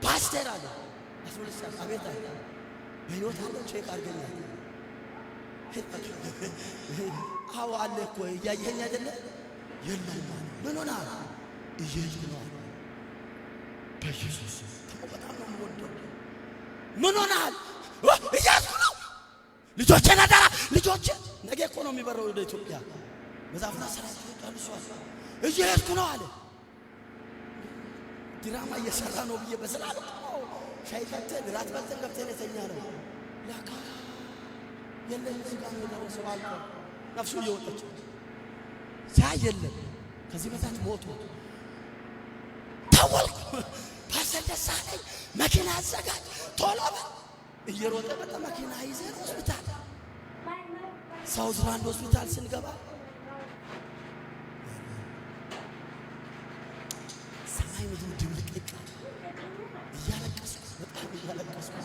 ፓስተር አለ 12 ሰዓት፣ አቤት አለ፣ በሕይወት አለ check አድርገኛል። አዎ አለ እኮ እያየኸኝ አይደለ? የለውም አለ። ምን ሆነ አለ። እየሄድኩ ነው አለ። በኢየሱስ በጣም ነው የምወደው። ምን ሆነሃል? እያዝኩ ነው። ልጆቼን አደራ፣ ልጆቼ ነገ እኮ ነው የሚበረው ወደ ኢትዮጵያ። መጽሐፉን አሰራጭቶ ጨርሷል። እየሄድኩ ነው አለ። ድራማ እየሰራ ነው ብዬ በሰላም ሻይ ጠጥተን ራት በልተን ገብተን የተኛ ነው። ለካ የለም እዚህ ጋር ነው የደረሰው። አልቆ ነፍሱ እየወጣች ሲያይ የለም ከዚህ በታች ሞቶ ታወልኩ። ፓስተር ደሳለኝ መኪና አዘጋጅ ቶሎ በል። እየሮጠ መጣ። መኪና ይዘን ሆስፒታል ሳውዝ ራንድ ሆስፒታል ስንገባ ሰማይ ምድሩ ድብልቅልቅ፣ እያለቀስኩ በጣም እያለቀስኩ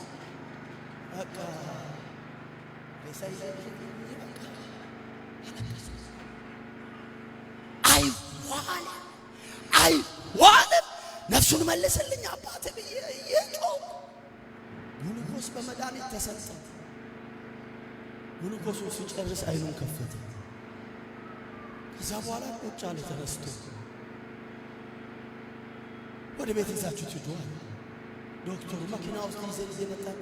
በቃ ሬሳ ይዘን በቃ አለቀስኩ። አይሆንም አይሆንም፣ ነፍሱን መልስልኝ አባቴ ብዬ እየጮህኩ ጉልጉል ግሉኮስ በመድኃኒት ተሰጠ። ግሉኮሱ ሲጨርስ አይኑን ከፈተ። ከዛ በኋላ ቁጭ አለ ተነስቶ። ወደ ቤት ይዛችሁት ሂዱ አለ ዶክተሩ። መኪና ውስጥ ይዘን እየመጣን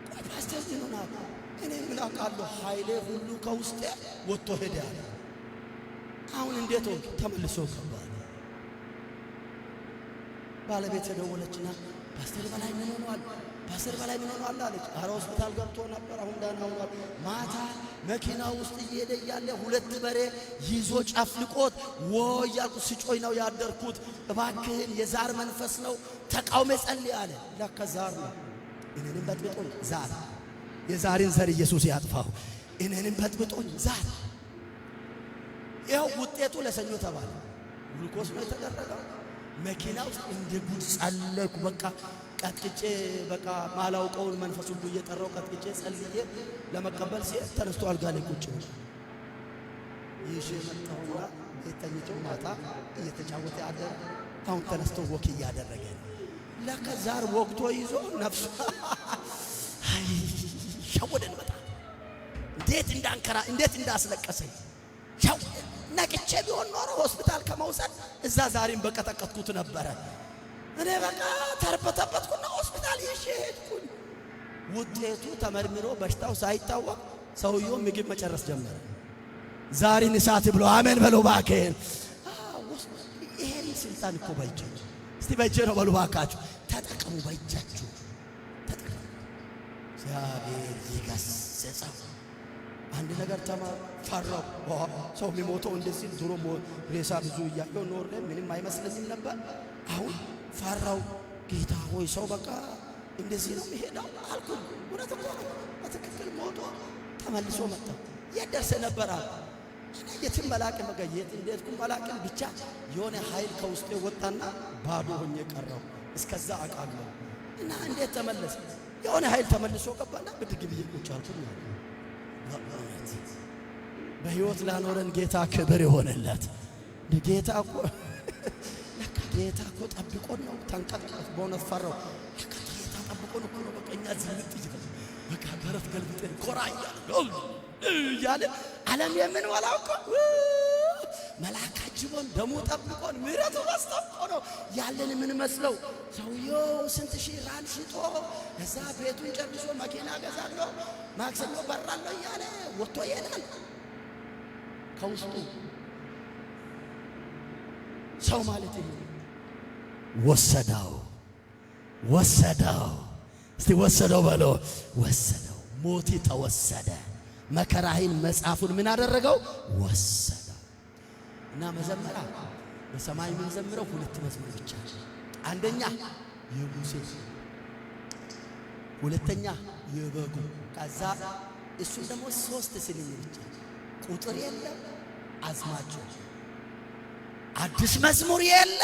ቆይ ፓስተር ምን ሆናል? እኔ ምን አውቃለሁ፣ ኃይሌ ሁሉ ከውስጤ ወጥቶ ሄደ አለ። አሁን እንዴት ሆንክ? ተመልሶ ገባ። ባለቤት ደወለችና ፓስተር በላይ ምን ሆኗል? ፓስተር በላይ ምን ሆኗል አለች። አረ ሆስፒታል ገብቶ ነበር፣ አሁን ደህና ሆኗል። ማታ መኪና ውስጥ እየሄደ እያለ ሁለት በሬ ይዞ ጨፍልቆት ወ እያልኩ ስጮህ ነው ያደርኩት። እባክህን የዛር መንፈስ ነው ተቃውሜ ጸልይ አለ። ለካ ዛር ነው። እኔንም በጥብጦኝ ዛር፣ የዛርን ዘር ኢየሱስ ያጥፋው። እኔንም በጥብጦኝ ዛር። ይኸው ውጤቱ ለሰኞ ተባለ። ግሉኮስ ነው የተደረገው። መኪና ውስጥ እንደ ጉድ ጸለይኩ። በቃ ቀጥቅጬ በቃ ማላውቀውን መንፈስ ሁሉ እየጠራው ቀጥቅጬ ጸልዬ ለመቀበል ሲሄድ ተነስቶ አልጋ ላይ ቁጭ ብሎ ይዤ መጣሁና ቤት ተኝቶ ማታ እየተጫወተ አደረ። አሁን ተነስቶ walk እያደረገ ነው። ለካ ዛር ወቅቶ ይዞ ነፍሱ አይ ሸወደን። በጣም እንዴት እንዳንከራ እንዴት እንዳስለቀሰኝ ሸው ነቅቼ ቢሆን ኖሮ ሆስፒታል ከመውሰድ እዛ ዛሬም በቀጠቀጥኩት ነበረ። እኔ በቃ ተርበተበትኩና ሆስፒታል ይዤ ሄድኩኝ። ውጤቱ ተመርምሮ በሽታው ሳይታወቅ ሰውየው ምግብ መጨረስ ጀመረ። ዛሬን እሳት ብሎ አሜን በሎ እባክህን። ይሄን ስልጣን እኮ በእጄ እስቲ በእጄ ነው በሉ እባካችሁ። ተጠቀሙ፣ በእጃችሁ ተጠቀሙ። እግዚአብሔር ይገስጸው። አንድ ነገር ተማር። ፈራው። ሰው የሚሞተው እንደዚህ ድሮ ሬሳ ብዙ እያየው ኖሬ ምንም አይመስለኝም ነበር። አሁን ፈራው። ጌታ ሆይ ሰው በቃ እንደዚህ ነው የሚሄደው አልኩኝ። እውነት እኮ ነው። በትክክል ሞቶ ተመልሶ መጣ። የት ደርሰህ ነበር አለ። እኔ የትም አላቅም፣ በቃ የት እንደሄድኩም አላቅም። ብቻ የሆነ ኃይል ከውስጤ ወጣና ባዶ ሆኜ ቀረሁ። እስከዛ አውቃለሁ። እና እንዴት ተመለሰ? የሆነ ኃይል ተመልሶ ገባና ብድግ ብዬ ቁጭ አልኩኝ አለ። በእውነት በሕይወት ላኖረን ጌታ ክብር ይሆንለት። ጌታ እኮ ለካ ጌታ እኮ ጠብቆን ነው። ተንቀጥቀጥ በእውነት ፈራው። ለካ ጌታ ጠብቆን እኮ ነው። በቃ እኛ ዝንጥ እያለ በቃ ደረት ገልብጠን ኮራ እያለ እያለ ዓለም የምንበላው እኮ መልአክ አጅቦን ደሙ ጠብቆን ምሕረቱ በዝቶ ነው ያለን የምንመስለው። ሰውየው ስንት ሺህ ራን ሽጦ እዛ ቤቱን ጨርሶ መኪና ገዛለሁ ማክሰኞ በራለሁ እያለ ወጥቶ ይሄዳል። ከውስጡ ሰው ማለት ይሄ ወሰደው፣ ወሰደው፣ እስቲ ወሰደው በሎ ወሰደው። ሞቲ ተወሰደ። መከራህን መጽሐፉን ምን አደረገው? ወሰደው። እና መዘመራ በሰማይ የምንዘምረው ሁለት መዝሙር ብቻ። አንደኛ የሙሴ፣ ሁለተኛ የበጉ። ከዛ እሱን ደግሞ ሶስት ስንኝ ብቻ፣ ቁጥር የለም፣ አዝማቸው አዲስ መዝሙር የለ፣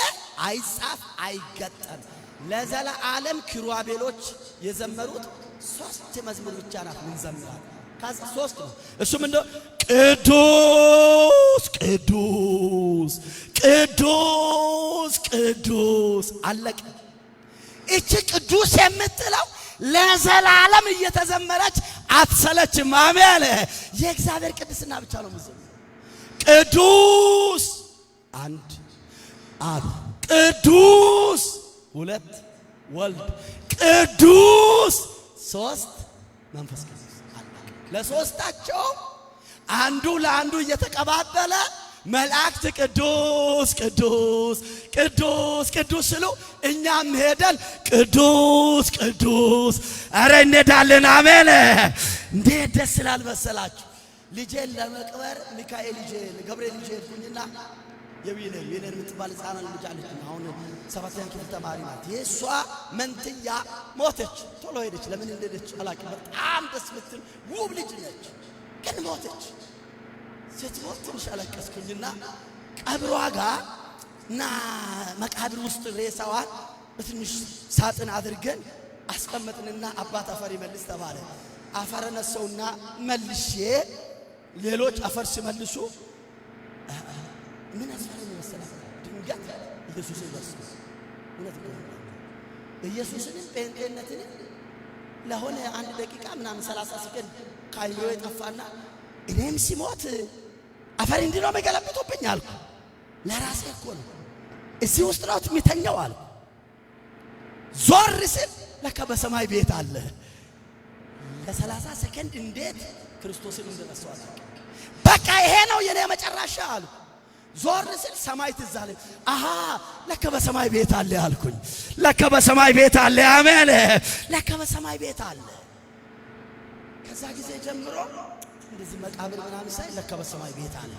አይጻፍ አይገጠም። ለዘለዓለም ኪሩቤሎች የዘመሩት ሶስት መዝሙር ብቻ ናት ምንዘምራት። ከዛ ሶስት ነው። እሱም እንደ ቅዱስ ቅዱስ ቅዱስ ቅዱስ አለቀ። እቺ ቅዱስ የምትለው ለዘላለም እየተዘመረች አትሰለችም። አሜን። የእግዚአብሔር ቅድስና ብቻ ነው የምዘምረው። ቅዱስ አንድ አብ፣ ቅዱስ ሁለት ወልድ፣ ቅዱስ ሶስት መንፈስ ቅዱስ። አለቀ። ለሶስታቸው አንዱ ለአንዱ እየተቀባበለ መላእክት ቅዱስ ቅዱስ ቅዱስ ቅዱስ ስሉ እኛም ሄደን ቅዱስ ቅዱስ ኧረ እንሄዳለን። አሜን። እንዴት ደስ ይላል መሰላችሁ። ልጄን ለመቅበር ሚካኤል ልጄ ገብርኤል ልጄ ሄድኩኝና የዊለን ዊለን የምትባል ሕፃን ልጅ አለች። አሁን ሰባተኛ ክፍል ተማሪ ናት። የእሷ መንትያ ሞተች። ቶሎ ሄደች። ለምን እንደሄደች አላውቅም። በጣም ደስ የምትል ውብ ልጅ ነች፣ ግን ሞተች። ስትሞት ትንሽ አለቀስኩኝና ቀብሯ ጋር እና መቃብር ውስጥ ሬሳዋን በትንሽ ሳጥን አድርገን አስቀመጥንና አባት አፈር ይመልስ ተባለ። አፈር ነሰውና መልሼ ሌሎች አፈር ሲመልሱ ምን አስፈራኝ መሰላችሁ? ድንገት ኢየሱስን ረሳሁ። እውነት ነው። ኢየሱስንም ጴንጤነትንም ለሆነ 1 ደቂቃ ምናምን 30 ሰከንድ ከአይምሮ የጠፋና እኔም ሲሞት አፈር እንዲህ ነው የሚገለብጡብኝ አልኩ። ለራሴ እኮ ነው፣ እዚህ ውስጥ ነው የሚተኛው አልኩ። ዞር ስል ለካ በሰማይ ቤት አለ። ለ30 ሰከንድ እንዴት ክርስቶስን እንደረሳው አላውቅም። በቃ ይሄ ነው የኔ መጨረሻ አልኩ። ዞር ስል ሰማይ ትዝ አለኝ። አሃ፣ ለካ በሰማይ ቤት አለ አልኩኝ። ለካ በሰማይ ቤት አለ። አሜን። ለካ በሰማይ ቤት አለ። ከዛ ጊዜ ጀምሮ እንደዚህ መቃብር ምናምን ሳይ ለካ በሰማይ ቤት አለ።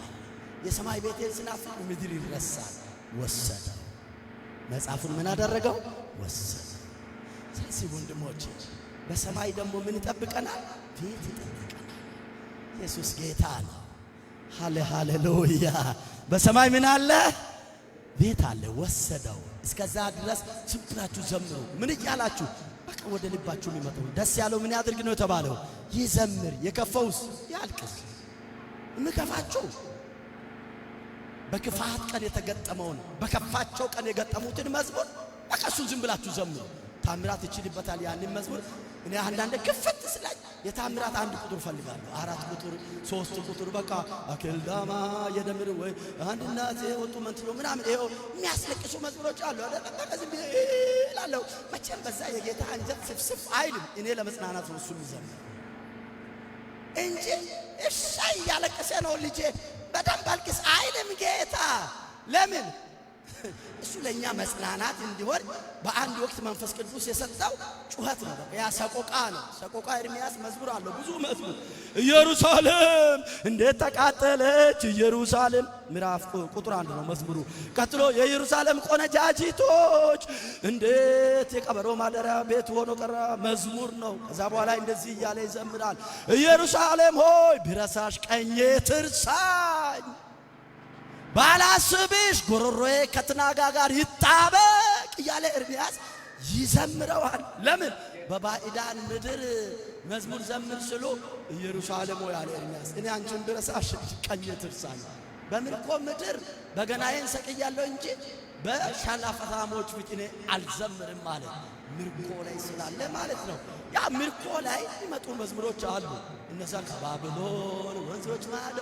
የሰማይ ቤቴን ስናፍቅ ምድር ይረሳል። ወሰደው። መጽሐፉን ምን አደረገው? ወሰደ። ስለዚህ ወንድሞቼ፣ በሰማይ ደግሞ ምን ይጠብቀናል? ቤት ይጠብቀናል። ኢየሱስ ጌታ ነው። ሃሌ ሃሌሉያ። በሰማይ ምን አለ? ቤት አለ። ወሰደው። እስከዛ ድረስ ዝም ብላችሁ ዘምሩ። ምን እያላችሁ? በቃ ወደ ልባችሁ የሚመጣው። ደስ ያለው ምን ያድርግ ነው የተባለው? ይዘምር። የከፋውስ ያልቅስ። የሚከፋችሁ በክፋት ቀን የተገጠመውን፣ በከፋቸው ቀን የገጠሙትን መዝሙር በቃ እሱን ዝም ብላችሁ ዘምሩ። ታምራት ይችልበታል ያንን መዝሙር። እኔ አንዳንድ ክፍት ስላኝ የታምራት 1 ቁጥር ፈልጋለሁ። 4 ቁጥር፣ 3 ቁጥር፣ በቃ አኬልዳማ የደምር ወይ አንድ እናት ወጡ መንትዮ ምናምን ይኸው የሚያስለቅሱ መዝሙሮች አሉ አይደል? በቃ ዝም ብዬ እላለሁ። መቼም በዛ የጌታ አንጀት ስፍስፍ አይልም። እኔ ለመጽናናት ነው እሱ የሚዘምር እንጂ እሻ እያለቀሰ ነው ልጄ በደንብ አልቅስ አይልም ጌታ። ለምን? እሱ ለእኛ መጽናናት እንዲሆን በአንድ ወቅት መንፈስ ቅዱስ የሰጠው ጩኸት ነው። በቃ ያ ሰቆቃ ነው። ሰቆቃ ኤርምያስ መዝሙር አለው፣ ብዙ መዝሙር። ኢየሩሳሌም እንዴት ተቃጠለች ኢየሩሳሌም፣ ምዕራፍ ቁጥር 1 ነው መዝሙሩ። ቀጥሎ የኢየሩሳሌም ቆነጃጅቶች እንዴት የቀበሮ ማደሪያ ቤት ሆኖ ቀረ መዝሙር ነው። ከዛ በኋላ እንደዚህ እያለ ይዘምራል። ኢየሩሳሌም ሆይ፣ ብረሳሽ ቀኜ ትርሳኝ፣ ባላስብሽ ጉሮሮዬ ከትናጋ ጋር ይጣበቅ እያለ ኤርምያስ ይዘምረዋል። ለምን? በባዕዳን ምድር መዝሙር ዘምር ስሉ ኢየሩሳሌም ሆይ አለ ኤርምያስ፣ እኔ አንቺን ብረሳሽ ቀኜ ትርሳኝ። በምርኮ ምድር በገናዬን ሰቅያለሁ እንጂ በሸላፈታሞች ፊት እኔ አልዘምርም ማለት ምርኮ ላይ ስላለ ማለት ነው። ያ ምርኮ ላይ የሚመጡ መዝሙሮች አሉ። እነዛ ከባቢሎን ወንዞች ማዶ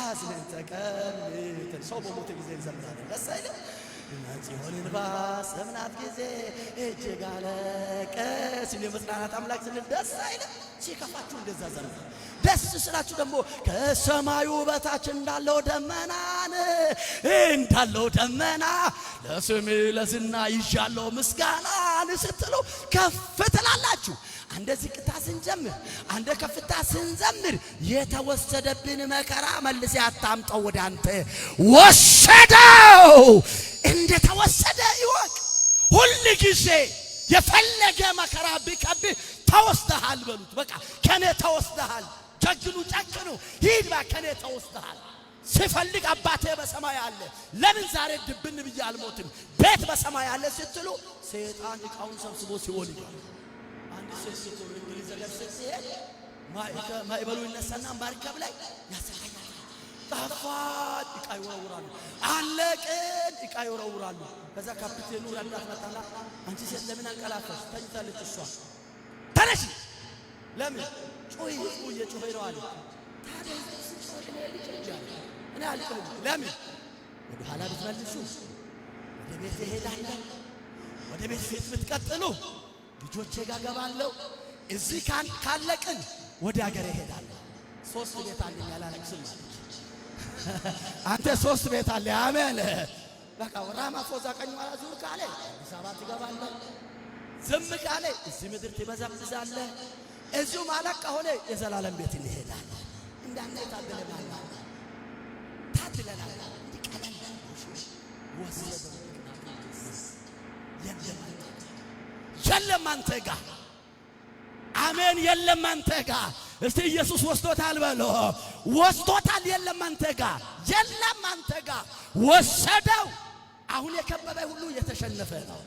አዝነን ተቀምጠን ሰው በሞተ ጊዜ እንዘምራለን። ደስ አይልም? ጽዮንን ባሰብናት ጊዜ እጅግ አለቀስን። የመጽናናት አምላክ ስንል ደስ አይልም? ሲከፋችሁ እንደዛ ዘምሩ። ደስ ስላችሁ ደግሞ ከሰማዩ በታች እንዳለው ደመናን እንዳለው ደመና ለስሜ ለዝና ይዣለው ምስጋናን ስትሉ ከፍ ትላላችሁ። አንደ ዝቅታ ስንጀምር፣ አንደ ከፍታ ስንዘምር የተወሰደብን መከራ መልሴ አታምጠው ወደ አንተ፣ ወሰደው፣ እንደተወሰደ ይወቅ። ሁል ጊዜ የፈለገ መከራ ቢከብህ ተወስደሃል በሉት። በቃ ከኔ ተወስደሃል። ጀግኑ ጨክኑ፣ ሂድ ባ ከኔ ተወስደሃል። ስፈልግ አባቴ በሰማይ አለ። ለምን ዛሬ ድብን ብዬ አልሞትም? ቤት በሰማይ አለ ስትሉ ሰይጣን ዕቃውን ሰብስቦ ሲኦል ይገባል። አንድ ሴት ስትሆን እንግሊዝ ሀገር ስትሄድ ማዕበሉ ይነሳና መርከብ ላይ ያሰቃያል። ጠፋን፣ ዕቃ ይወረውራሉ። አለቅን፣ ዕቃ ይወረውራሉ። ከዛ ካፒቴኑ ረዳት መጣና አንቺ ሴት ለምን አንቀላፈሽ? ተኝታለች እሷ። ተነሺ፣ ለምን ጩሂ፣ ህዝቡ እየጮኸ ነው አለ። ታዲያ እኔ አልጮህም። ለምን? ወደ ኋላ ብትመልሱ ወደ ቤት እሄዳለሁ። ወደ ቤት ፊት ብትቀጥሉ ልጆቼ ጋር ገባለሁ። እዚህ ካለቅን ወደ ሀገር እሄዳለሁ። ሶስት ቤት አለኝ፣ አላለቅስም አለች። አንተ ሶስት ቤት አለ። አሜን። በቃ ራማፎዛ ቀኝ ኋላ ዙር ካለ አዲስ አበባ ትገባለህ። ዝም ካለ እዚህ ምድር ትበዘብዛለህ። እዚሁ ማለቅ ከሆነ የዘላለም ቤት እንሄዳለን። እንዳንተ የታደለ ማን አለ? ታድለናል። እንዲህ ቀለል ወሰደው። የለም፣ የለም አንተ ጋር፣ አሜን። የለም አንተ ጋር። እስቲ ኢየሱስ ወስዶታል በሎ። ወስዶታል። የለም አንተ ጋር፣ የለም አንተ ጋር፣ ወሰደው። አሁን የከበበ ሁሉ የተሸነፈ ነው።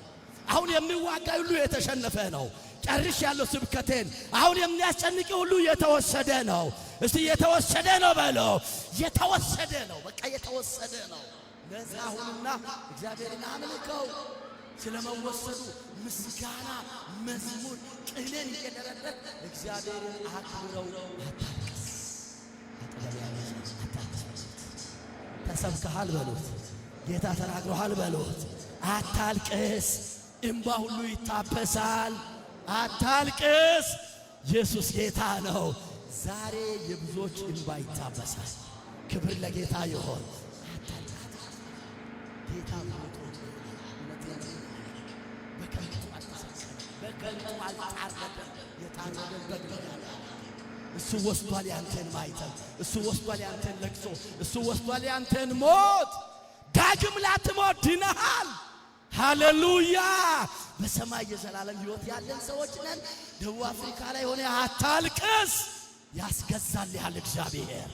አሁን የሚዋጋ ሁሉ የተሸነፈ ነው። ጨርሽ ያለው ስብከቴን። አሁን የሚያስጨንቅ ሁሉ የተወሰደ ነው። እስቲ የተወሰደ ነው በሎ። የተወሰደ ነው። በቃ የተወሰደ ነው። ነፃ ሁኑና እግዚአብሔርን አምልከው። ስለመወሰዱ ምስጋና፣ መዝሙር፣ ቅኔን እየደረደርክ እግዚአብሔርን አክብረው። አታልቅስ። አጠገብ ያለ ሰው አታልቅስ በሉት። ተሰብከሃል በሉት። ጌታ ተናግሮሃል በሉት። አታልቅስ። እምባ ሁሉ ይታበሳል። አታልቅስ። ኢየሱስ ጌታ ነው። ዛሬ የብዙዎች እምባ ይታበሳል። ክብር ለጌታ ይሆን። አታልቅስ። ጌታ ሞቶ በከንቱ አልተሰቀለም፣ በከንቱ አልታረደም። የታረደን በግ ነው ያለ። እሱ ወስዷል ያንተን ማኅተም፣ እሱ ወስዷል ያንተን ለቅሶ፣ እሱ ወስዷል ያንተን ሞት። ዳግም ላትሞት ድነሃል። ሃሌሉያ! በሰማይ የዘላለም ሕይወት ያለን ሰዎች ነን። ደቡብ አፍሪካ ላይ ሆነ አታልቅስ። ያስገዛልሃል እግዚአብሔር።